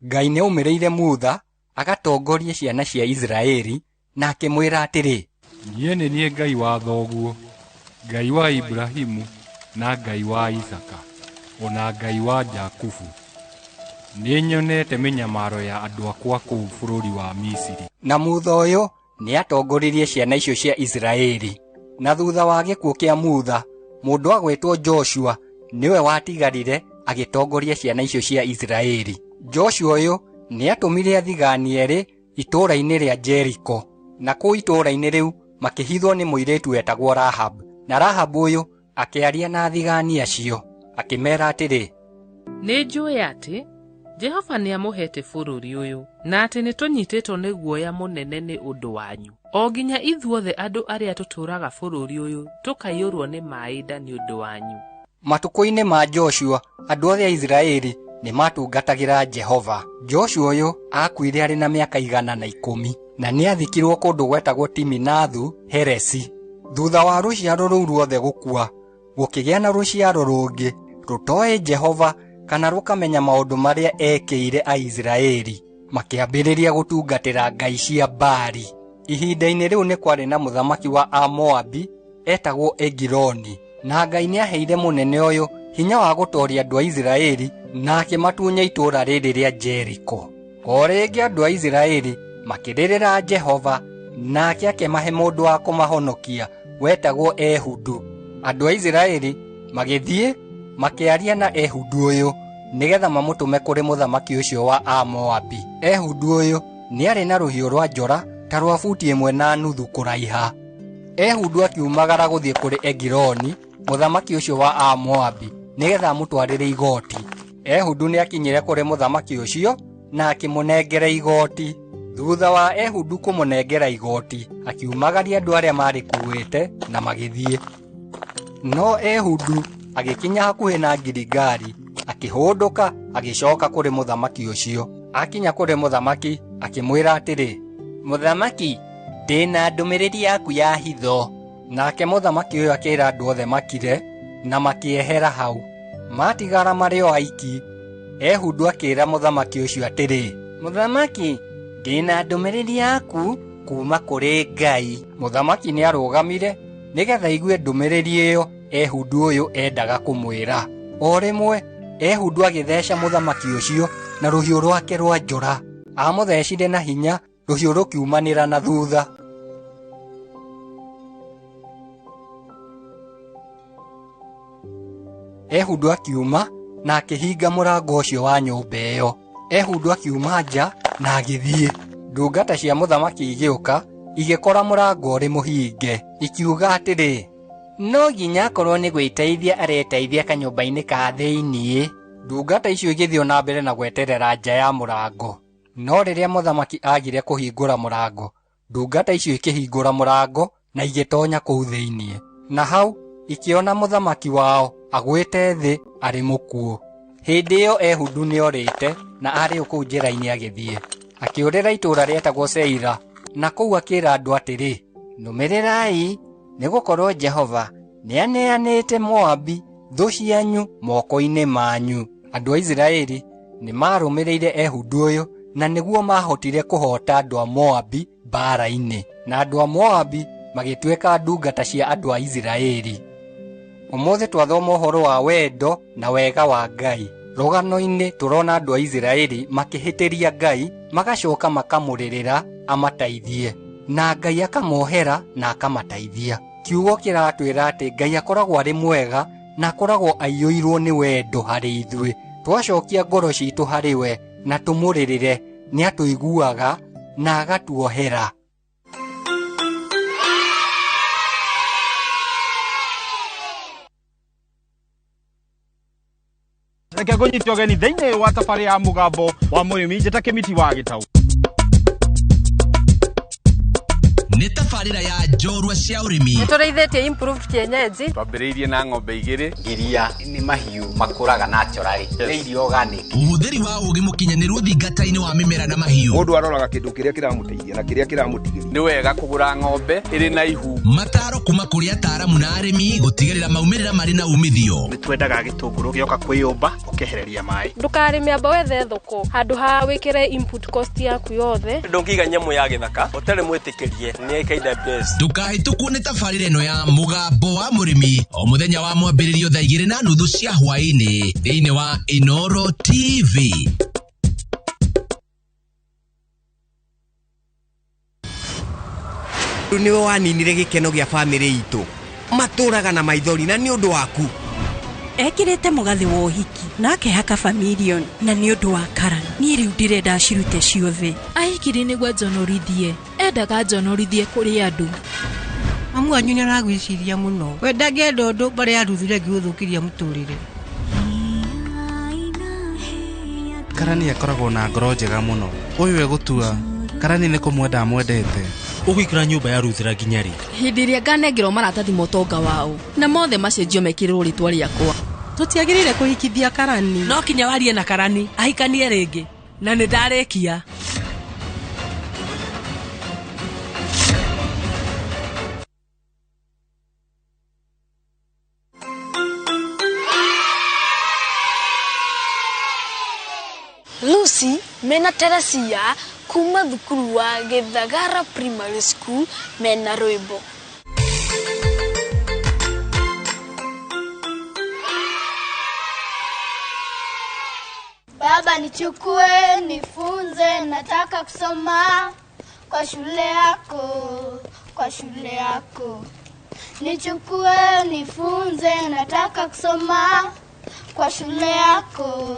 Ngai nĩaumĩrĩire Mutha agatongorie ciana cia Isiraeli na akĩmwĩra atĩrĩ, Niĩ nĩ niĩ Ngai wa thoguo, Ngai wa Ibrahimu na Ngai wa Isaka, ona Ngai wa Jakubu. Nĩnyonete mĩnyamaro ya andũ akwa kũu bũrũri wa Misiri. Na Mutha ũyũ nĩatongoririe ciana icio cia Isiraeli. Na thutha wa gĩkuũ kĩa Mutha, mũndũ agwĩtwo Joshua nĩwe watigarire agĩtongoria ciana icio cia Isiraeli. Joshua ũyũ nĩatũmire athigani erĩ itũũra-inĩ rĩa Jeriko, na kũu itũũra-inĩ rĩu makĩhithwo nĩ mũirĩtu wetagwo Rahab. Na Rahab ũyũ akĩaria na athigani acio akĩmeera atĩrĩ, Nĩnjũĩ atĩ Jehova nĩamũhete bũrũri ũyũ, na atĩ nĩtũnyitĩtwo nĩ guoya mũnene nĩ ũndũ wanyu, o nginya ithuothe andũ arĩa tũtũũraga bũrũri ũyũ tũkaiyũrwo nĩ maĩ nda nĩ ũndũ wanyu. Matukũ-inĩ ma Joshua, andũ othe a Isiraeli nĩmatungatagĩra Jehova. Joshua ũyũ aakuire arĩ na mĩaka 110, na nĩathikirwo kũndũ gwetagwo Timinathu Heresi. Thutha wa rũciaro rũu ruothe gũkua, gũkĩgĩa na rũciaro rũngĩ rũtoĩ Jehova kana rũkamenya maũndũ marĩa ekĩire Aisiraeli, makĩambĩrĩria gũtungatĩra ngai cia Baali. Ihinda-inĩ rĩu nĩ kwarĩ na mũthamaki wa Amoabi etagwo Egiloni, na Ngai nĩaheire mũnene ũyũ hinya wa gũtooria andũ a Isiraeli na akĩmatunya itũũra rĩrĩ rĩa Jeriko. O rĩngĩ andũ a Isiraeli makĩrĩrĩra Jehova, nake akĩmahe mũndũ wa kũmahonokia wetagwo Ehudu. Andũ a Isiraeli magĩthiĩ makĩaria na Ehudu ũyũ, nĩgetha mamũtũme kũrĩ mũthamaki ũcio wa Amoabi. Ehudu ũyũ nĩarĩ na rũhiũ rwa njora ta rwa buti 1.5 kũraiha. Ehudu akiumagara gũthiĩ kũrĩ Egiloni mũthamaki ũcio wa Amoabi nĩgetha amũtwarĩre igoti. Ehudu nĩakinyire kũrĩ mũthamaki ũcio na akĩmũnengera igoti. Thutha wa Ehudu kũmũnengera igoti, akiumagaria andũ arĩa maarĩkuĩte na magĩthiĩ. No Ehudu agĩkinya hakuhĩ na Giligali, akĩhũndũka agĩcoka kũrĩ mũthamaki ũcio. Akinya kũrĩ mũthamaki akĩmwĩra atĩrĩ, "Mũthamaki, ndĩna ndũmĩrĩri yaku ya hitho." Nake mũthamaki ũyũ akĩra andũ othe makire na makĩehera hau. Matigara marĩ o aiki. Ehudu akĩra mũthamaki ũcio atĩrĩ, "Mũthamaki, ndĩna ndũmĩrĩri yaku kuuma kũrĩ Ngai." Mũthamaki nĩarũgamire nĩgetha aigue ndũmĩrĩri ĩyo Ehudu ũyũ endaga kũmwĩra. O rĩmwe Ehudu agĩtheca mũthamaki ũcio na rũhiũ rwake rwa njora. Amũthecire na hinya, rũhiũ rũkiumanĩra na thutha. Ehudu akiuma na akĩhinga mũrango ũcio wa nyũmba ĩyo. Ehudu akiuma nja na agĩthiĩ. Ndungata cia mũthamaki igĩũka igĩkora mũrango ũrĩ mũhinge, ikiuga atĩrĩ, "No nginya akorwo nĩ gwĩteithia areteithia kanyũmba-inĩ ka thĩiniĩ." Ndungata icio igĩthiĩ na mbere na gweterera nja ya mũrango. No rĩrĩa mũthamaki agire kũhingũra mũrango, ndungata icio ikĩhingũra mũrango na igĩtonya kũu thĩiniĩ. Na hau ikĩona mũthamaki wao agwĩte thĩ arĩ mũkuũ. Hĩndĩ ĩyo Ehudu nĩorĩte na arĩ o kũu njĩra-inĩ agĩthiĩ. Akĩũrĩra itũũra rĩetagwo Seira, na kũu akĩra andũ atĩrĩ, "Nũmĩrĩrai, nĩgũkorwo Jehova nĩaneanĩte Moabi thũ cianyu moko-inĩ manyu." Andũ a Isiraeli nĩmarũmĩrĩire Ehudu ũyũ na nĩguo mahotire kũhoota andũ a Moabi mbaara-inĩ, na andũ a Moabi magĩtuĩka ndungata cia andũ a Isiraeli. Ũmũthĩ twathoma ũhoro wa wendo na wega wa Ngai. Rũgano-inĩ tũrona andũ a Isiraeli makĩhĩtĩria Ngai, magacoka makamũrĩrĩra amateithie, na Ngai akamohera na akamateithia. Kiugo kĩratwĩra atĩ Ngai akoragwo arĩ mwega na akoragwo aiyũirwo nĩ wendo harĩ ithuĩ. Twacokia ngoro citũ harĩ we na tũmũrĩrĩre, nĩatũiguaga na agatuohera. Reke ngũnyite ũgeni thĩinĩ wa thabarĩ ya mũgambo wa mũrĩmi njĩta Kĩmiti wa Gĩtaũ. Nĩ tabarĩra ya njorua cia ũrĩmi. Nĩtũrĩithĩtie improved kienyeji. Twambĩrĩirie na ng'ombe 2. Iria nĩ mahiũ makũraga naturally. Nĩ irio organic. Ũhũthĩri wa ũũgĩ mũkinyanĩru ũthingata-inĩ wa mĩmera na mahiũ. Mũndũ aroraga kĩndũ kĩrĩa kĩramũteithia na kĩrĩa kĩramũtigĩria. Nĩ wega kũgũra ng'ombe ĩrĩ na ihu. Mataro kuma kũrĩ ataaramu na arĩmi gũtigĩrĩra maumĩrĩra marĩ na umithio. Nĩ twendaga gĩtũngũrũ gĩoka kwĩyũmba ũkehereria maĩ. Ndũkarĩme amba wethe thoko handũ ha wĩkĩre input cost yaku yothe. Ndũngĩiga nyamũ ya gĩthaka ũtarĩ mwĩtĩkĩrie. Ndũkahĩtũkwo nĩ tabarĩra ĩno ya mũgambo wa mũrĩmi o mũthenya wa mwambĩrĩrio thaa 2:30 cia hwaĩ-inĩ thĩinĩ wa Inoro TV. Nĩwe waninire gĩkeno gĩa bamĩrĩ itũ, matũraga na maithori na nĩ ũndũ waku. Ekĩrĩte mũgathĩ wa ũhiki na akehaka bamirioni na nĩ ũndũ wa Karan. Niĩ rĩu ndĩrenda acirute ciothe. Ahikire nĩguo njonorithie, endaga njonorithie kũrĩ andũ. Mamu wanyu nĩ aragwĩciria mũno. We ndangĩenda ũndũ mbere ya Ruth ũrĩa ũngĩgũthũkĩria mũtũrĩre. Karani akoragwo na ngoro njega mũno. Ũyũ egũtua Karani nĩ kũmwenda amwendete. Ũgũikara nyũmba ya Ruth nginya rĩ? Hĩndĩ ĩrĩa nganengerwo maratathi ma ũtonga wao na mothe macenjio mekĩrĩrwo rĩtwa rĩakwa. Tũtiagĩrĩire kũhikithia Karani. No kinya warie na Karani ahikanie rĩngĩ na nĩ ndarĩkia. Lucy mena Teresia kuma thukuru wa Githagara Primary School mena rwĩmbo. Baba nichukue nifunze, nataka kusoma kwa shule yako, kwa shule yako. Nichukue nifunze, nataka kusoma Kwa shule yako,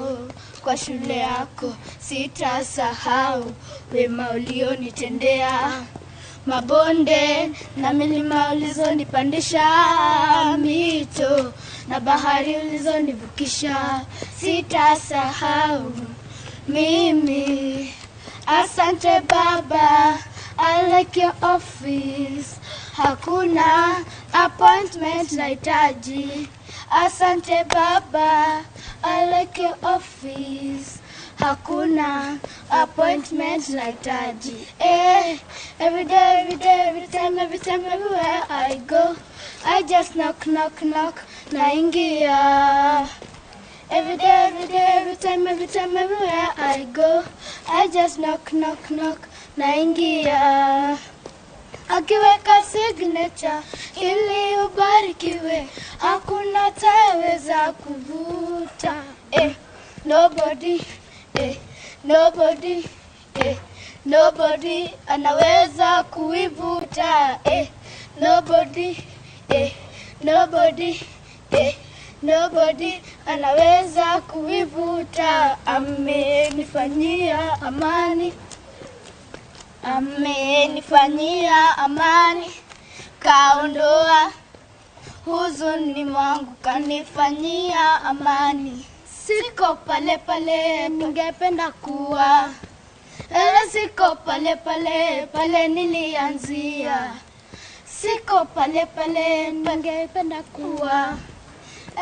kwa shule yako sitasahau wema ulionitendea. Mabonde na milima ulizonipandisha, mito na bahari ulizonivukisha, sitasahau mimi. Asante baba, I like your office. Hakuna appointment nahitaji. Asante baba, I like your office. Hakuna appointment nahitaji. Eh, every day, every day, every time, every time, everywhere I go, I just knock, knock, knock, naingia. Every day, every day, every time, every time, everywhere I go, I just knock, knock, knock, naingia. Akiweka signature ili ubarikiwe, hakuna taweza kuvuta. Eh, nobody, eh, nobody, eh, nobody anaweza kuivuta. Eh, nobody, eh, nobody, eh, nobody anaweza kuivuta. Amenifanyia amani, amenifanyia amani, kaondoa huzuni mwangu, kanifanyia amani. Siko pale pale ningependa kuwa, ela siko pale pale pale nilianzia. Siko pale pale ningependa kuwa,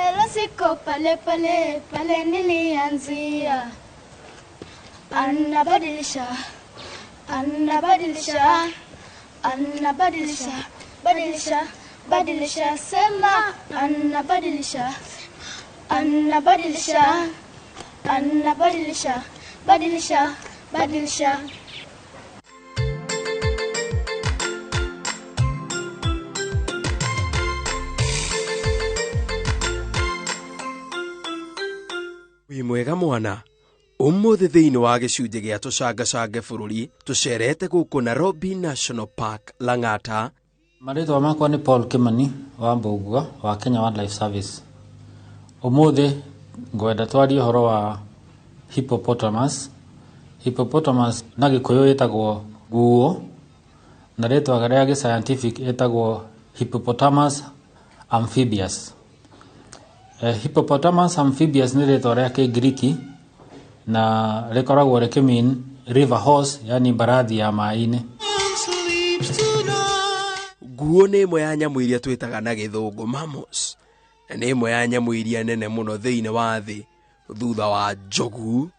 ela siko pale pale pale nilianzia. Anabadilisha, anabadilisha, anabadilisha, badilisha, badilisha, sema anabadilisha, anabadilisha, anabadilisha, badilisha, badilisha. Wĩ mwega mwana. Ũmũthĩ thĩinĩ wa gĩcunjĩ gĩa tũcangacange bũrũri tũcerete gũkũ Nairobi National Park Lang'ata. Marĩtwa makwa nĩ Paul Kimani wa Mbũgua wa Kenya Wildlife Service. Ũmũthĩ ngwenda twarie ũhoro wa hippopotamus. Hippopotamus na Gĩkũyũ ĩtagwo nguo, na rĩtwa rĩa gĩ-scientific ĩtagwo Hippopotamus amphibious. Hippopotamus amphibious nĩ rĩtwa rĩa Kĩngiriki na rĩkoragwo rĩkĩ mean river horse, yani mbarathi ya maĩ-inĩ. Nguo nĩ ĩmwe ya nyamũ iria twĩtaga na gĩthũngũ mammals, na nĩ ĩmwe ya nyamũ iria nene mũno thĩinĩ wa thĩ thutha wa njogu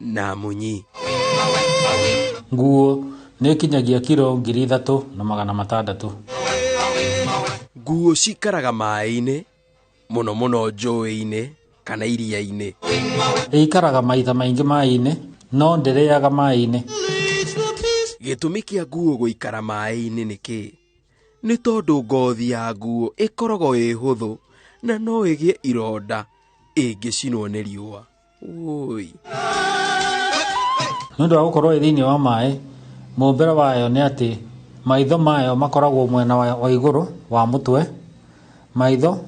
na munyi. Nguo nĩ ĩkinyagia kiro 3,600. Nguo cikaraga maĩ-inĩ, mũno mũno njũĩ-inĩ kana iria-inĩ. Ĩikaraga maita maingĩ maĩ-inĩ, no ndĩrĩaga maĩ-inĩ. Gĩtũmi kĩa nguo gũikara maĩ-inĩ nĩ kĩĩ? Nĩ tondũ ngothi ya nguo ĩkoragwo ĩ hũthũ na no ĩgĩe ironda ĩngĩcinwo nĩ riũa. Woi. Nĩ ũndũ wa gũkorwo ĩ thĩinĩ wa maĩ, mũmbĩre wayo nĩ atĩ maitho mayo makoragwo mwena wa igũrũ wa mũtwe, maitho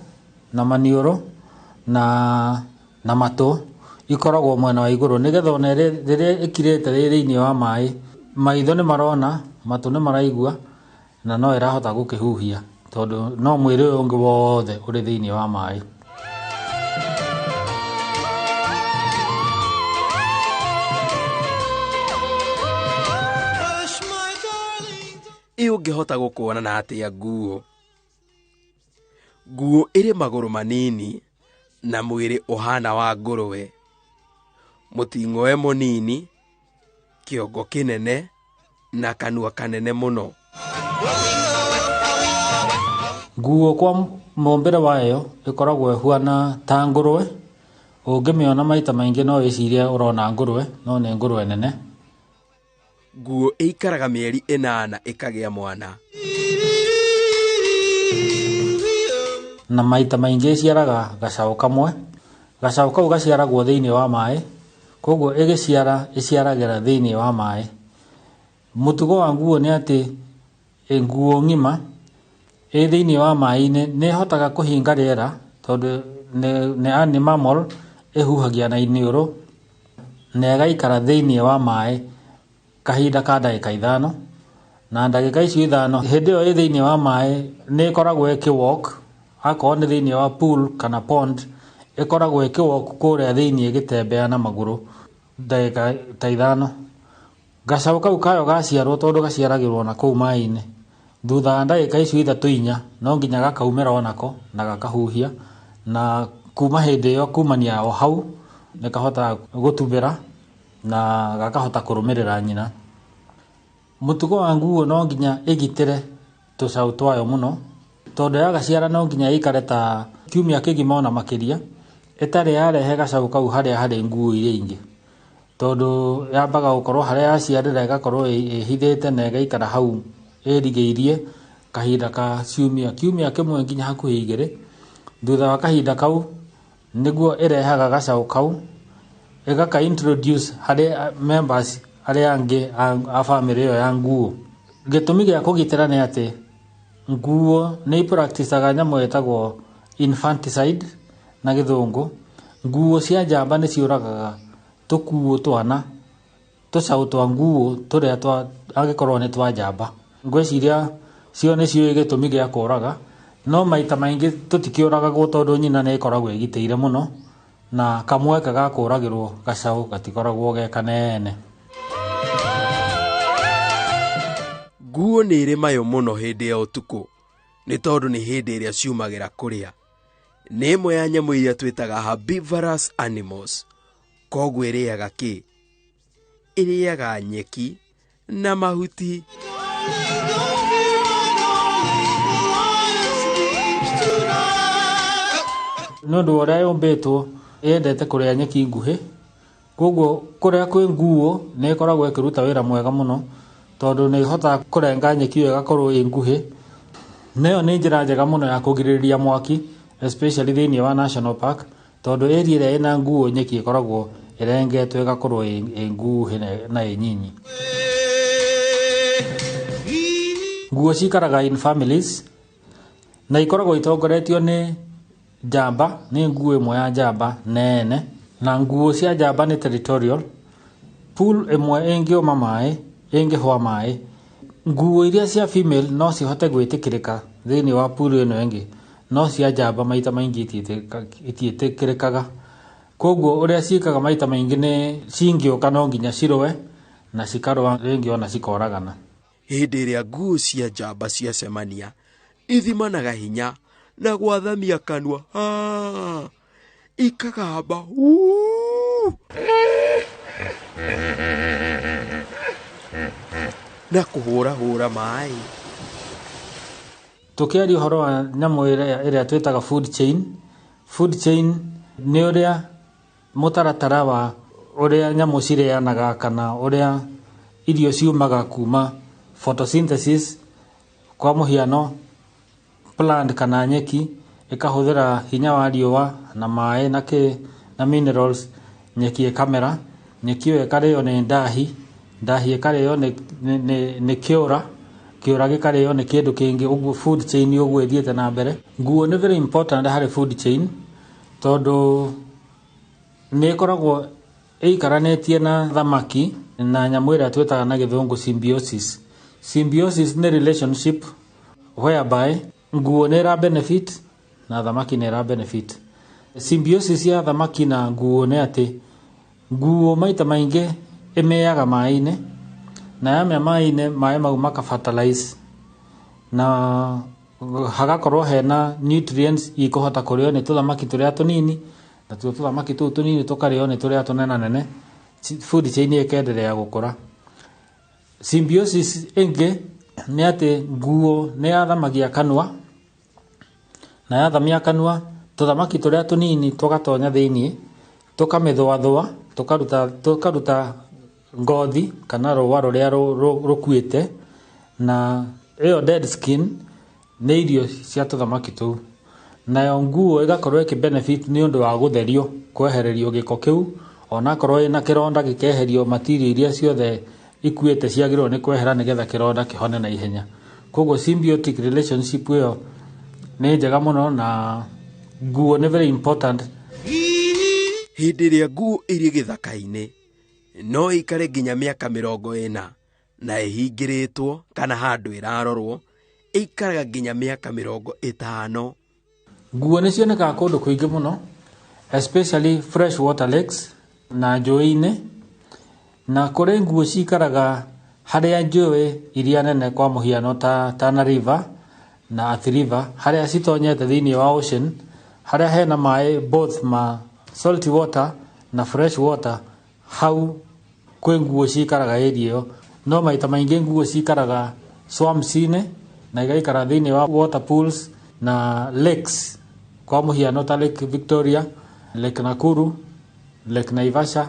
na maniũrũ na matũ ikoragwo mwena wa igũrũ, nĩgetha ona rĩrĩa ĩkirĩte rĩ thĩinĩ wa maĩ, maitho nĩ marona, matũ nĩ maraigua, na no ĩrahota gũkĩhuhia tondũ no mwĩrĩ ũyũ ũngĩ wothe ũrĩ thĩinĩ wa maĩ. Ĩ ũngĩhota gũkuona na atĩa nguo? Nguo ĩrĩ magũrũ manini na mwĩrĩ ũhana wa ngũrwe, mũting'oe mũnini, kĩongo kĩnene na kanua kanene mũno. Nguo kwa mũmbĩre wayo ĩkoragwo ĩhuana ta ngũrwe. Ũngĩmĩona maita maingĩ no wĩcirie ũrona ngũrwe, no nĩ ngũrwe nene. Nguo ĩikaraga mĩeri 8 ĩkagĩa mwana. Na maita maingĩ ĩciaraga gacaũ kamwe. Gacaũ kau gaciaragwo thĩinĩ wa maĩ, koguo ĩgĩciara ĩciaragĩra thĩinĩ wa maĩ. Mũtugo wa nguo nĩ atĩ nguo ng'ima ĩ thĩinĩ wa maĩ-inĩ nĩ ĩhotaga kũhinga rĩera Tondũ nĩ mammal ĩhuhagia na iniũrũ na ĩgaikara thĩinĩ wa maĩ kahinda ka ndagĩka 5, na ndagĩka icio 5 hĩndĩ ĩyo ĩ thĩinĩ wa maĩ nĩ ĩkoragwo ĩkĩ-walk. Akorwo nĩ thĩinĩ wa pool kana pond, ĩkoragwo ĩkĩ-walk kũrĩa thĩinĩ ĩgĩtembea na magũrũ ndagĩka ta 5. Gacaũ kau kayo gaciarwo, tondũ gaciaragĩrwo na kũu maĩ-inĩ, thutha wa ndagĩka icio 3 4 no nginya gakaumĩra onako na gakahuhia, na kuma hĩndĩ ĩyo, kumania o hau, nĩ kahotaga gũtubĩra na gakahota kũrũmĩrĩra nyina. Mũtugo wa nguo no nginya ĩgitĩre tũcaũ twayo mũno, tondũ yagaciara no nginya ĩikare ta kiumia kĩgima ona makĩria ĩtarĩ yarehe gacaũ kau harĩa harĩ nguo iria ingĩ, tondũ yambaga gũkorwo harĩa yaciarĩra ĩgakorwo ĩhithĩte na ĩgaikara hau ĩrigĩirie kahinda ka kiumia kĩmwe nginya hakuhĩ 2. Thutha wa kahinda kau nĩguo ĩrehaga gacaũ kau ĩgaka introduce harĩ members arĩa angĩ a bamĩrĩ ĩyo ya nguo. Gĩtũmi gĩa kũgitĩra nĩ atĩ nguo nĩ ipracticaga nyamũ ĩtagwo infanticide na gĩthũngũ. Nguo cia njamba nĩ ciũragaga tũkuo twana, tũcaũ twa nguo tũrĩa twa angĩkorwo nĩ twa njamba. Ngwĩciria cio nĩcio gĩtũmi gĩa kũraga, no maita maingĩ tũtikĩũragagwo tondũ nyina nĩ ĩkoragwo ĩgitĩire mũno, na kamweke ga kũragĩrwo gacaũ gatikoragwo ge kanene. Nguo nĩ irĩ mayũ mũno hĩndĩ ya ũtukũ, nĩ tondũ nĩ hĩndĩ ĩrĩa ciumagĩra kũrĩa. Nĩ ĩmwe ya nyamũ iria twĩtaga herbivorous animals. Koguo ĩrĩaga kĩ? Ĩrĩaga nyeki na mahuti. Nĩ ũndũ wa ũrĩa yũmbĩtwo, yendete kũrĩa nyeki nguhĩ, koguo kũrĩa kwĩ nguo nĩ ĩkoragwo ĩkĩruta wĩra mwega mũno, tondũ nĩ ĩhotaga kũrenga nyeki ĩyo ĩgakorwo ĩ nguhĩ. Na ĩyo nĩ njĩra njega mũno ya kũgirĩrĩria mwaki, especially thĩinĩ wa national park, tondũ area ĩrĩa ĩna nguo nyeki ĩkoragwo ĩrengetwo ĩgakorwo ĩ nguhĩ na ĩ nyinyi. Nguo cikaraga in families na ikoragwo itongoretio nĩ njamba, nĩ nguo ĩmwe ya njamba nene, na nguo cia njamba nĩ territorial. Pool ĩmwe ĩngĩũma maĩ, ĩngĩhũa maĩ, nguo iria cia female no cihote gwĩtĩkĩrĩka thĩinĩ wa pool ĩno ĩngĩ, no cia njamba maita maingĩ itiĩtĩkĩrĩkaga. Koguo ũrĩa ciĩkaga maita maingĩ nĩ cingĩũka no nginya cirũe, na cikarũa rĩngĩ ona cikoragana. Hĩndĩ ĩrĩa nguo cia njamba ciacemania, ithimanaga hinya na gwathamia kanua ha, ikagamba uu, na kũhũrahũra maĩ. Tũkĩaria ũhoro wa nyamũ ĩrĩa twĩtaga food chain, food chain nĩ ũrĩa mũtaratara wa ũrĩa nyamũ cirĩanaga kana ũrĩa irio ciumaga kuma photosynthesis, kwa mũhiano plant kana nyeki ĩkahũthĩra hinya wa riũa na maĩ na kĩ na minerals, nyeki ĩkamera, nyeki ĩyo ĩkarĩo nĩ ndahi, ndahi ĩkarĩo nĩ kĩũra, kĩũra gĩkarĩo nĩ kĩndũ kĩngĩ, ũguo food chain ũguo ĩthiĩte na mbere. Nguo nĩ very important harĩ food chain tondũ nĩ ĩkoragwo ĩikaranĩtie na thamaki na nyamũ ĩrĩa twĩtaga na gĩthũngũ symbiosis. Symbiosis nĩ relationship whereby nguo nĩ ĩra benefit na thamaki nĩ ĩra benefit. Symbiosis ya thamaki na nguo nĩ atĩ nguo maita maingĩ ĩmĩaga maĩ-inĩ, na yamĩa maĩ-inĩ, maĩ mau maka fertilize na hagakorwo hena nutrients ikũhota kũrĩo nĩ tũthamaki tũrĩa tũnini, na tuo tũthamaki tũu tũnini tũkarĩo nĩ tũrĩa tũnenanene, food chain ĩkenderea gũkũra. Symbiosis ĩngĩ nĩ atĩ nguo nĩ yathamagia kanua, na yathamia kanua tũthamaki tũrĩa tũnini tũgatonya thĩinĩ, tũkamĩthũathũa, tũkaruta ngothi kana rũa rũrĩa rũkuĩte, na ĩyo dead skin nĩ irio cia tũthamaki tũu. Nayo nguo ĩgakorwo ĩkĩ benefit nĩ ũndũ wa gũtherio, kwehererio gĩko kĩu, onakorwo ĩna kĩronda gĩkeherio material iria ciothe ikuĩte ciagĩrĩirwo nĩ kwehera nĩgetha kĩronda kĩhone na ihenya. Koguo symbiotic relationship ĩyo nĩ njega mũno na Nguo nĩ very important. Hĩndĩ ĩrĩa nguo ĩrĩ gĩthaka-inĩ no ĩikare nginya mĩaka 40 na ĩhingĩrĩtwo kana handũ ĩrarorwo ĩikaraga nginya mĩaka 50. Nguo nĩ cionekaga kũndũ kũingĩ mũno, especially fresh water lakes na njũĩ-inĩ, na kũrĩ nguo cikaraga harĩa njũĩ iria nene kwa mũhiano ta Tana River na Athi River, harĩa citonyete thĩinĩ wa ocean, harĩa hena maĩ both ma salty water na fresh water, hau kwĩ nguo cikaraga area ĩyo. No maita maingĩ nguo cikaraga swamps-inĩ na igaikara thĩinĩ wa water pools na lakes kwa mũhiano ta Lake Victoria, Lake Nakuru, Lake Naivasha.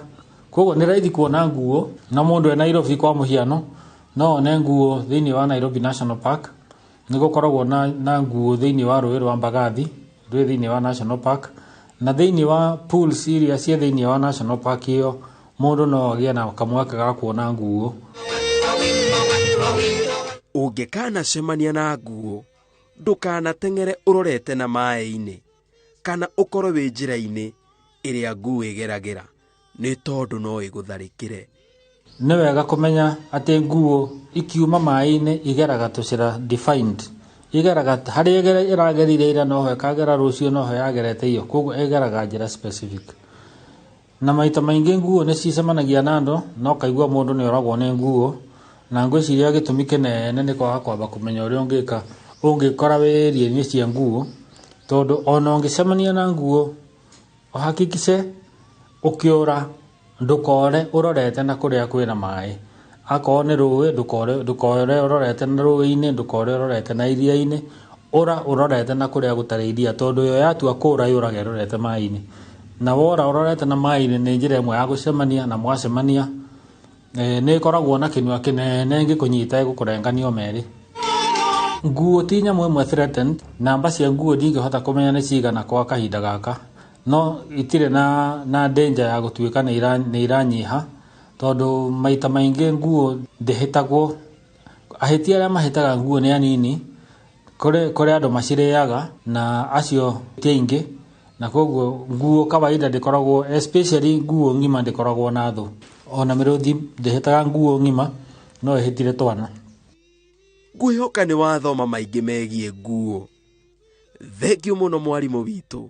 Koguo nĩ raithi kuona nguo, na mũndũ e Nairobi kwa mũhiano no one nguo thĩinĩ wa Nairobi National Park. Nĩ gũkoragwo na nguo thĩinĩ wa rũĩ rwa Mbagathi rwĩ thĩinĩ wa National Park, na thĩinĩ wa pools iria ciĩ thĩinĩ wa National Park ĩyo mũndũ no agĩe na kamweke ga kuona nguo. Ũngĩkanacemania na nguo ndũkanateng'ere ũrorete na maĩ-inĩ kana ũkorwo wĩ njĩra-inĩ ĩrĩa nguo ĩgeragĩra, nĩ tondũ no ĩgũtharĩkĩre. Nĩ wega kũmenya atĩ nguo ikiuma maĩ-inĩ igeraga tũcĩra defined, igeraga harĩa ĩragerire ira noho ĩkagera rũciũ noho yagerete iyo, koguo ĩgeraga njĩra specific. Na maita maingĩ nguo nĩ cicemanagia na andũ, no kaigua mũndũ nĩ oragwo nĩ nguo, na ngwĩciria gĩtũmi kĩnene nĩ kwaga kwamba kũmenya ũrĩa ũngĩka ũngĩkora wĩ area-inĩ cia nguo, tondũ ona ũngĩcemania na nguo ũhakikice ũkĩũra ndũkore ũrorete na kũrĩa kwĩna maĩ. Akorwo nĩ rũĩ ndũkore ũrorete na rũĩ-inĩ, ndũkore ũrorete na iria-inĩ, ũra ũrorete na kũrĩa gũtarĩ iria, tondũ yo yatua kũra yũraga ĩrorete maĩ-inĩ. Na wora ũrorete na maĩ-inĩ nĩ njĩra ĩmwe ya gũcemania, na mwacemania nĩ ĩkoragwo na kĩnua kĩnene ĩngĩkũnyita ĩgũkũrenganio merĩ. Nguo ti nyamũ ĩmwe threatened, namba cia nguo ndingĩhota kũmenya nĩ cigana kwa kahinda gaka, no itirĩ na danger ya gũtuĩka nĩ iranyiha, tondũ maita maingĩ nguo ndĩhĩtagwo. Ahĩti arĩa mahĩtaga nguo nĩ anini, kũrĩ andũ macirĩaga na acio ti aingĩ, na koguo nguo kawaida ndĩkoragwo, especially nguo ng'ima ndĩkoragwo na thũ. Ona mĩrũthi ndĩhĩtaga nguo ng'ima, no ĩhĩtire twana. Ngwĩhoka nĩ wathoma maingĩ megiĩ nguo. Thengiũ mũno mwarimũ witũ.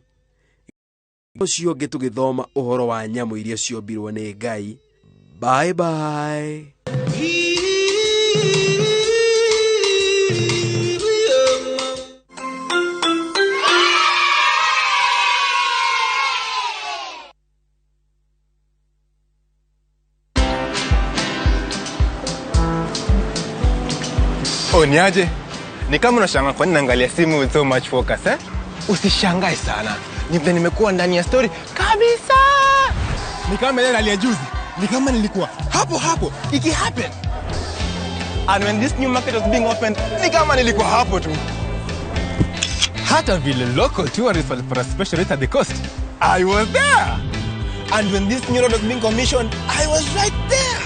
Ũcio ũngĩ tũgĩthoma ũhoro wa nyamũ iria ciombirwo nĩ Ngai. Bye bye. Oh, niaje? Ni kama unashangaa kwa nini naangalia simu with so much focus, eh? Usishangae sana. Ni vile nimekuwa ndani ya story kabisa. Ni kama ile rally ya juzi. Ni kama nilikuwa hapo hapo iki happen. And when this new market was being opened, ni kama nilikuwa hapo tu. Hata vile local tourists walipata special rate at the coast, I was there. And when this new road was being commissioned, I was right there.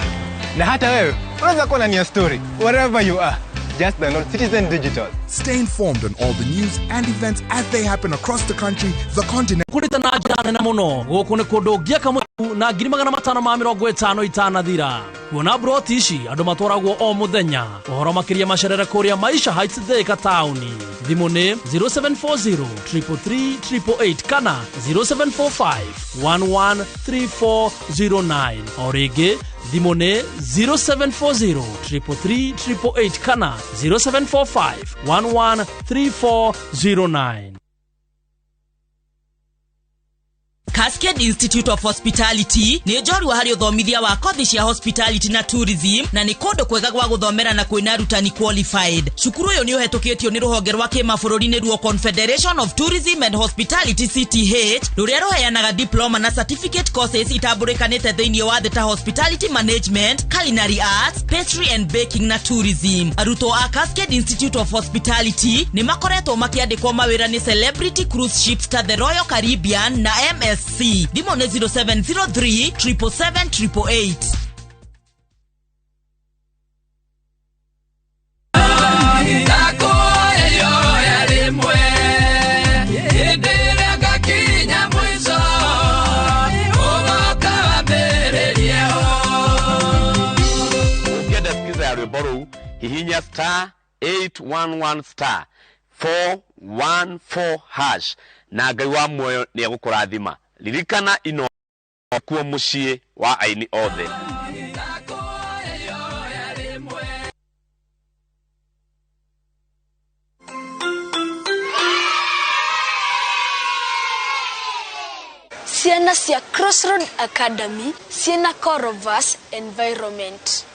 Na hata wewe unaweza kuwa ndani ya story wherever you are. Just download Citizen Digital. Stay informed on all the news and events as they happen across the country, the continent. Kũrĩte na njĩra nene mũno gũkũ nĩ kũndũ ũngĩaka mũtu na 550 itanathira. Kuona broti ici andũ matwaragwo o mũthenya. Ũhoro makĩria macerere kũrĩa Maisha Heights Thika taũni. Thimũ nĩ 0740 333 888 kana 0745 113409. O rĩngĩ thimũ nĩ 0740 333 888 kana 0745 113409. Cascade Institute of Hospitality nĩ njorua harĩ ũthomithia wa kothi cia hospitality na tourism, na nĩ kũndũ kwega gwa gũthomera na kwĩna arutani qualified. Cukuru ũyũ nĩ ũhetũkĩtio nĩ rũhonge rwa kĩmabũrũri nĩruo Confederation of Tourism and Hospitality CTH, rũrĩa rũheanaga diploma na certificate courses itambũrĩkanĩte thĩinĩ wa thĩ ta hospitality management, culinary arts, pastry and baking na tourism. Arutwo a Cascade Institute of Hospitality nĩ makoretwo makĩandĩkwo mawĩra nĩ celebrity cruise ships ta the Royal Caribbean na MSC. Thimũ nĩ 0703 777 888. Hihinya star 811 star 414 hash na Ngai wa muoyo nĩ egũkũrathima. Ririkana ino kuo mũciĩ wa aini othe. Ciana cia Crossroad Academy ciĩna Corovas Environment.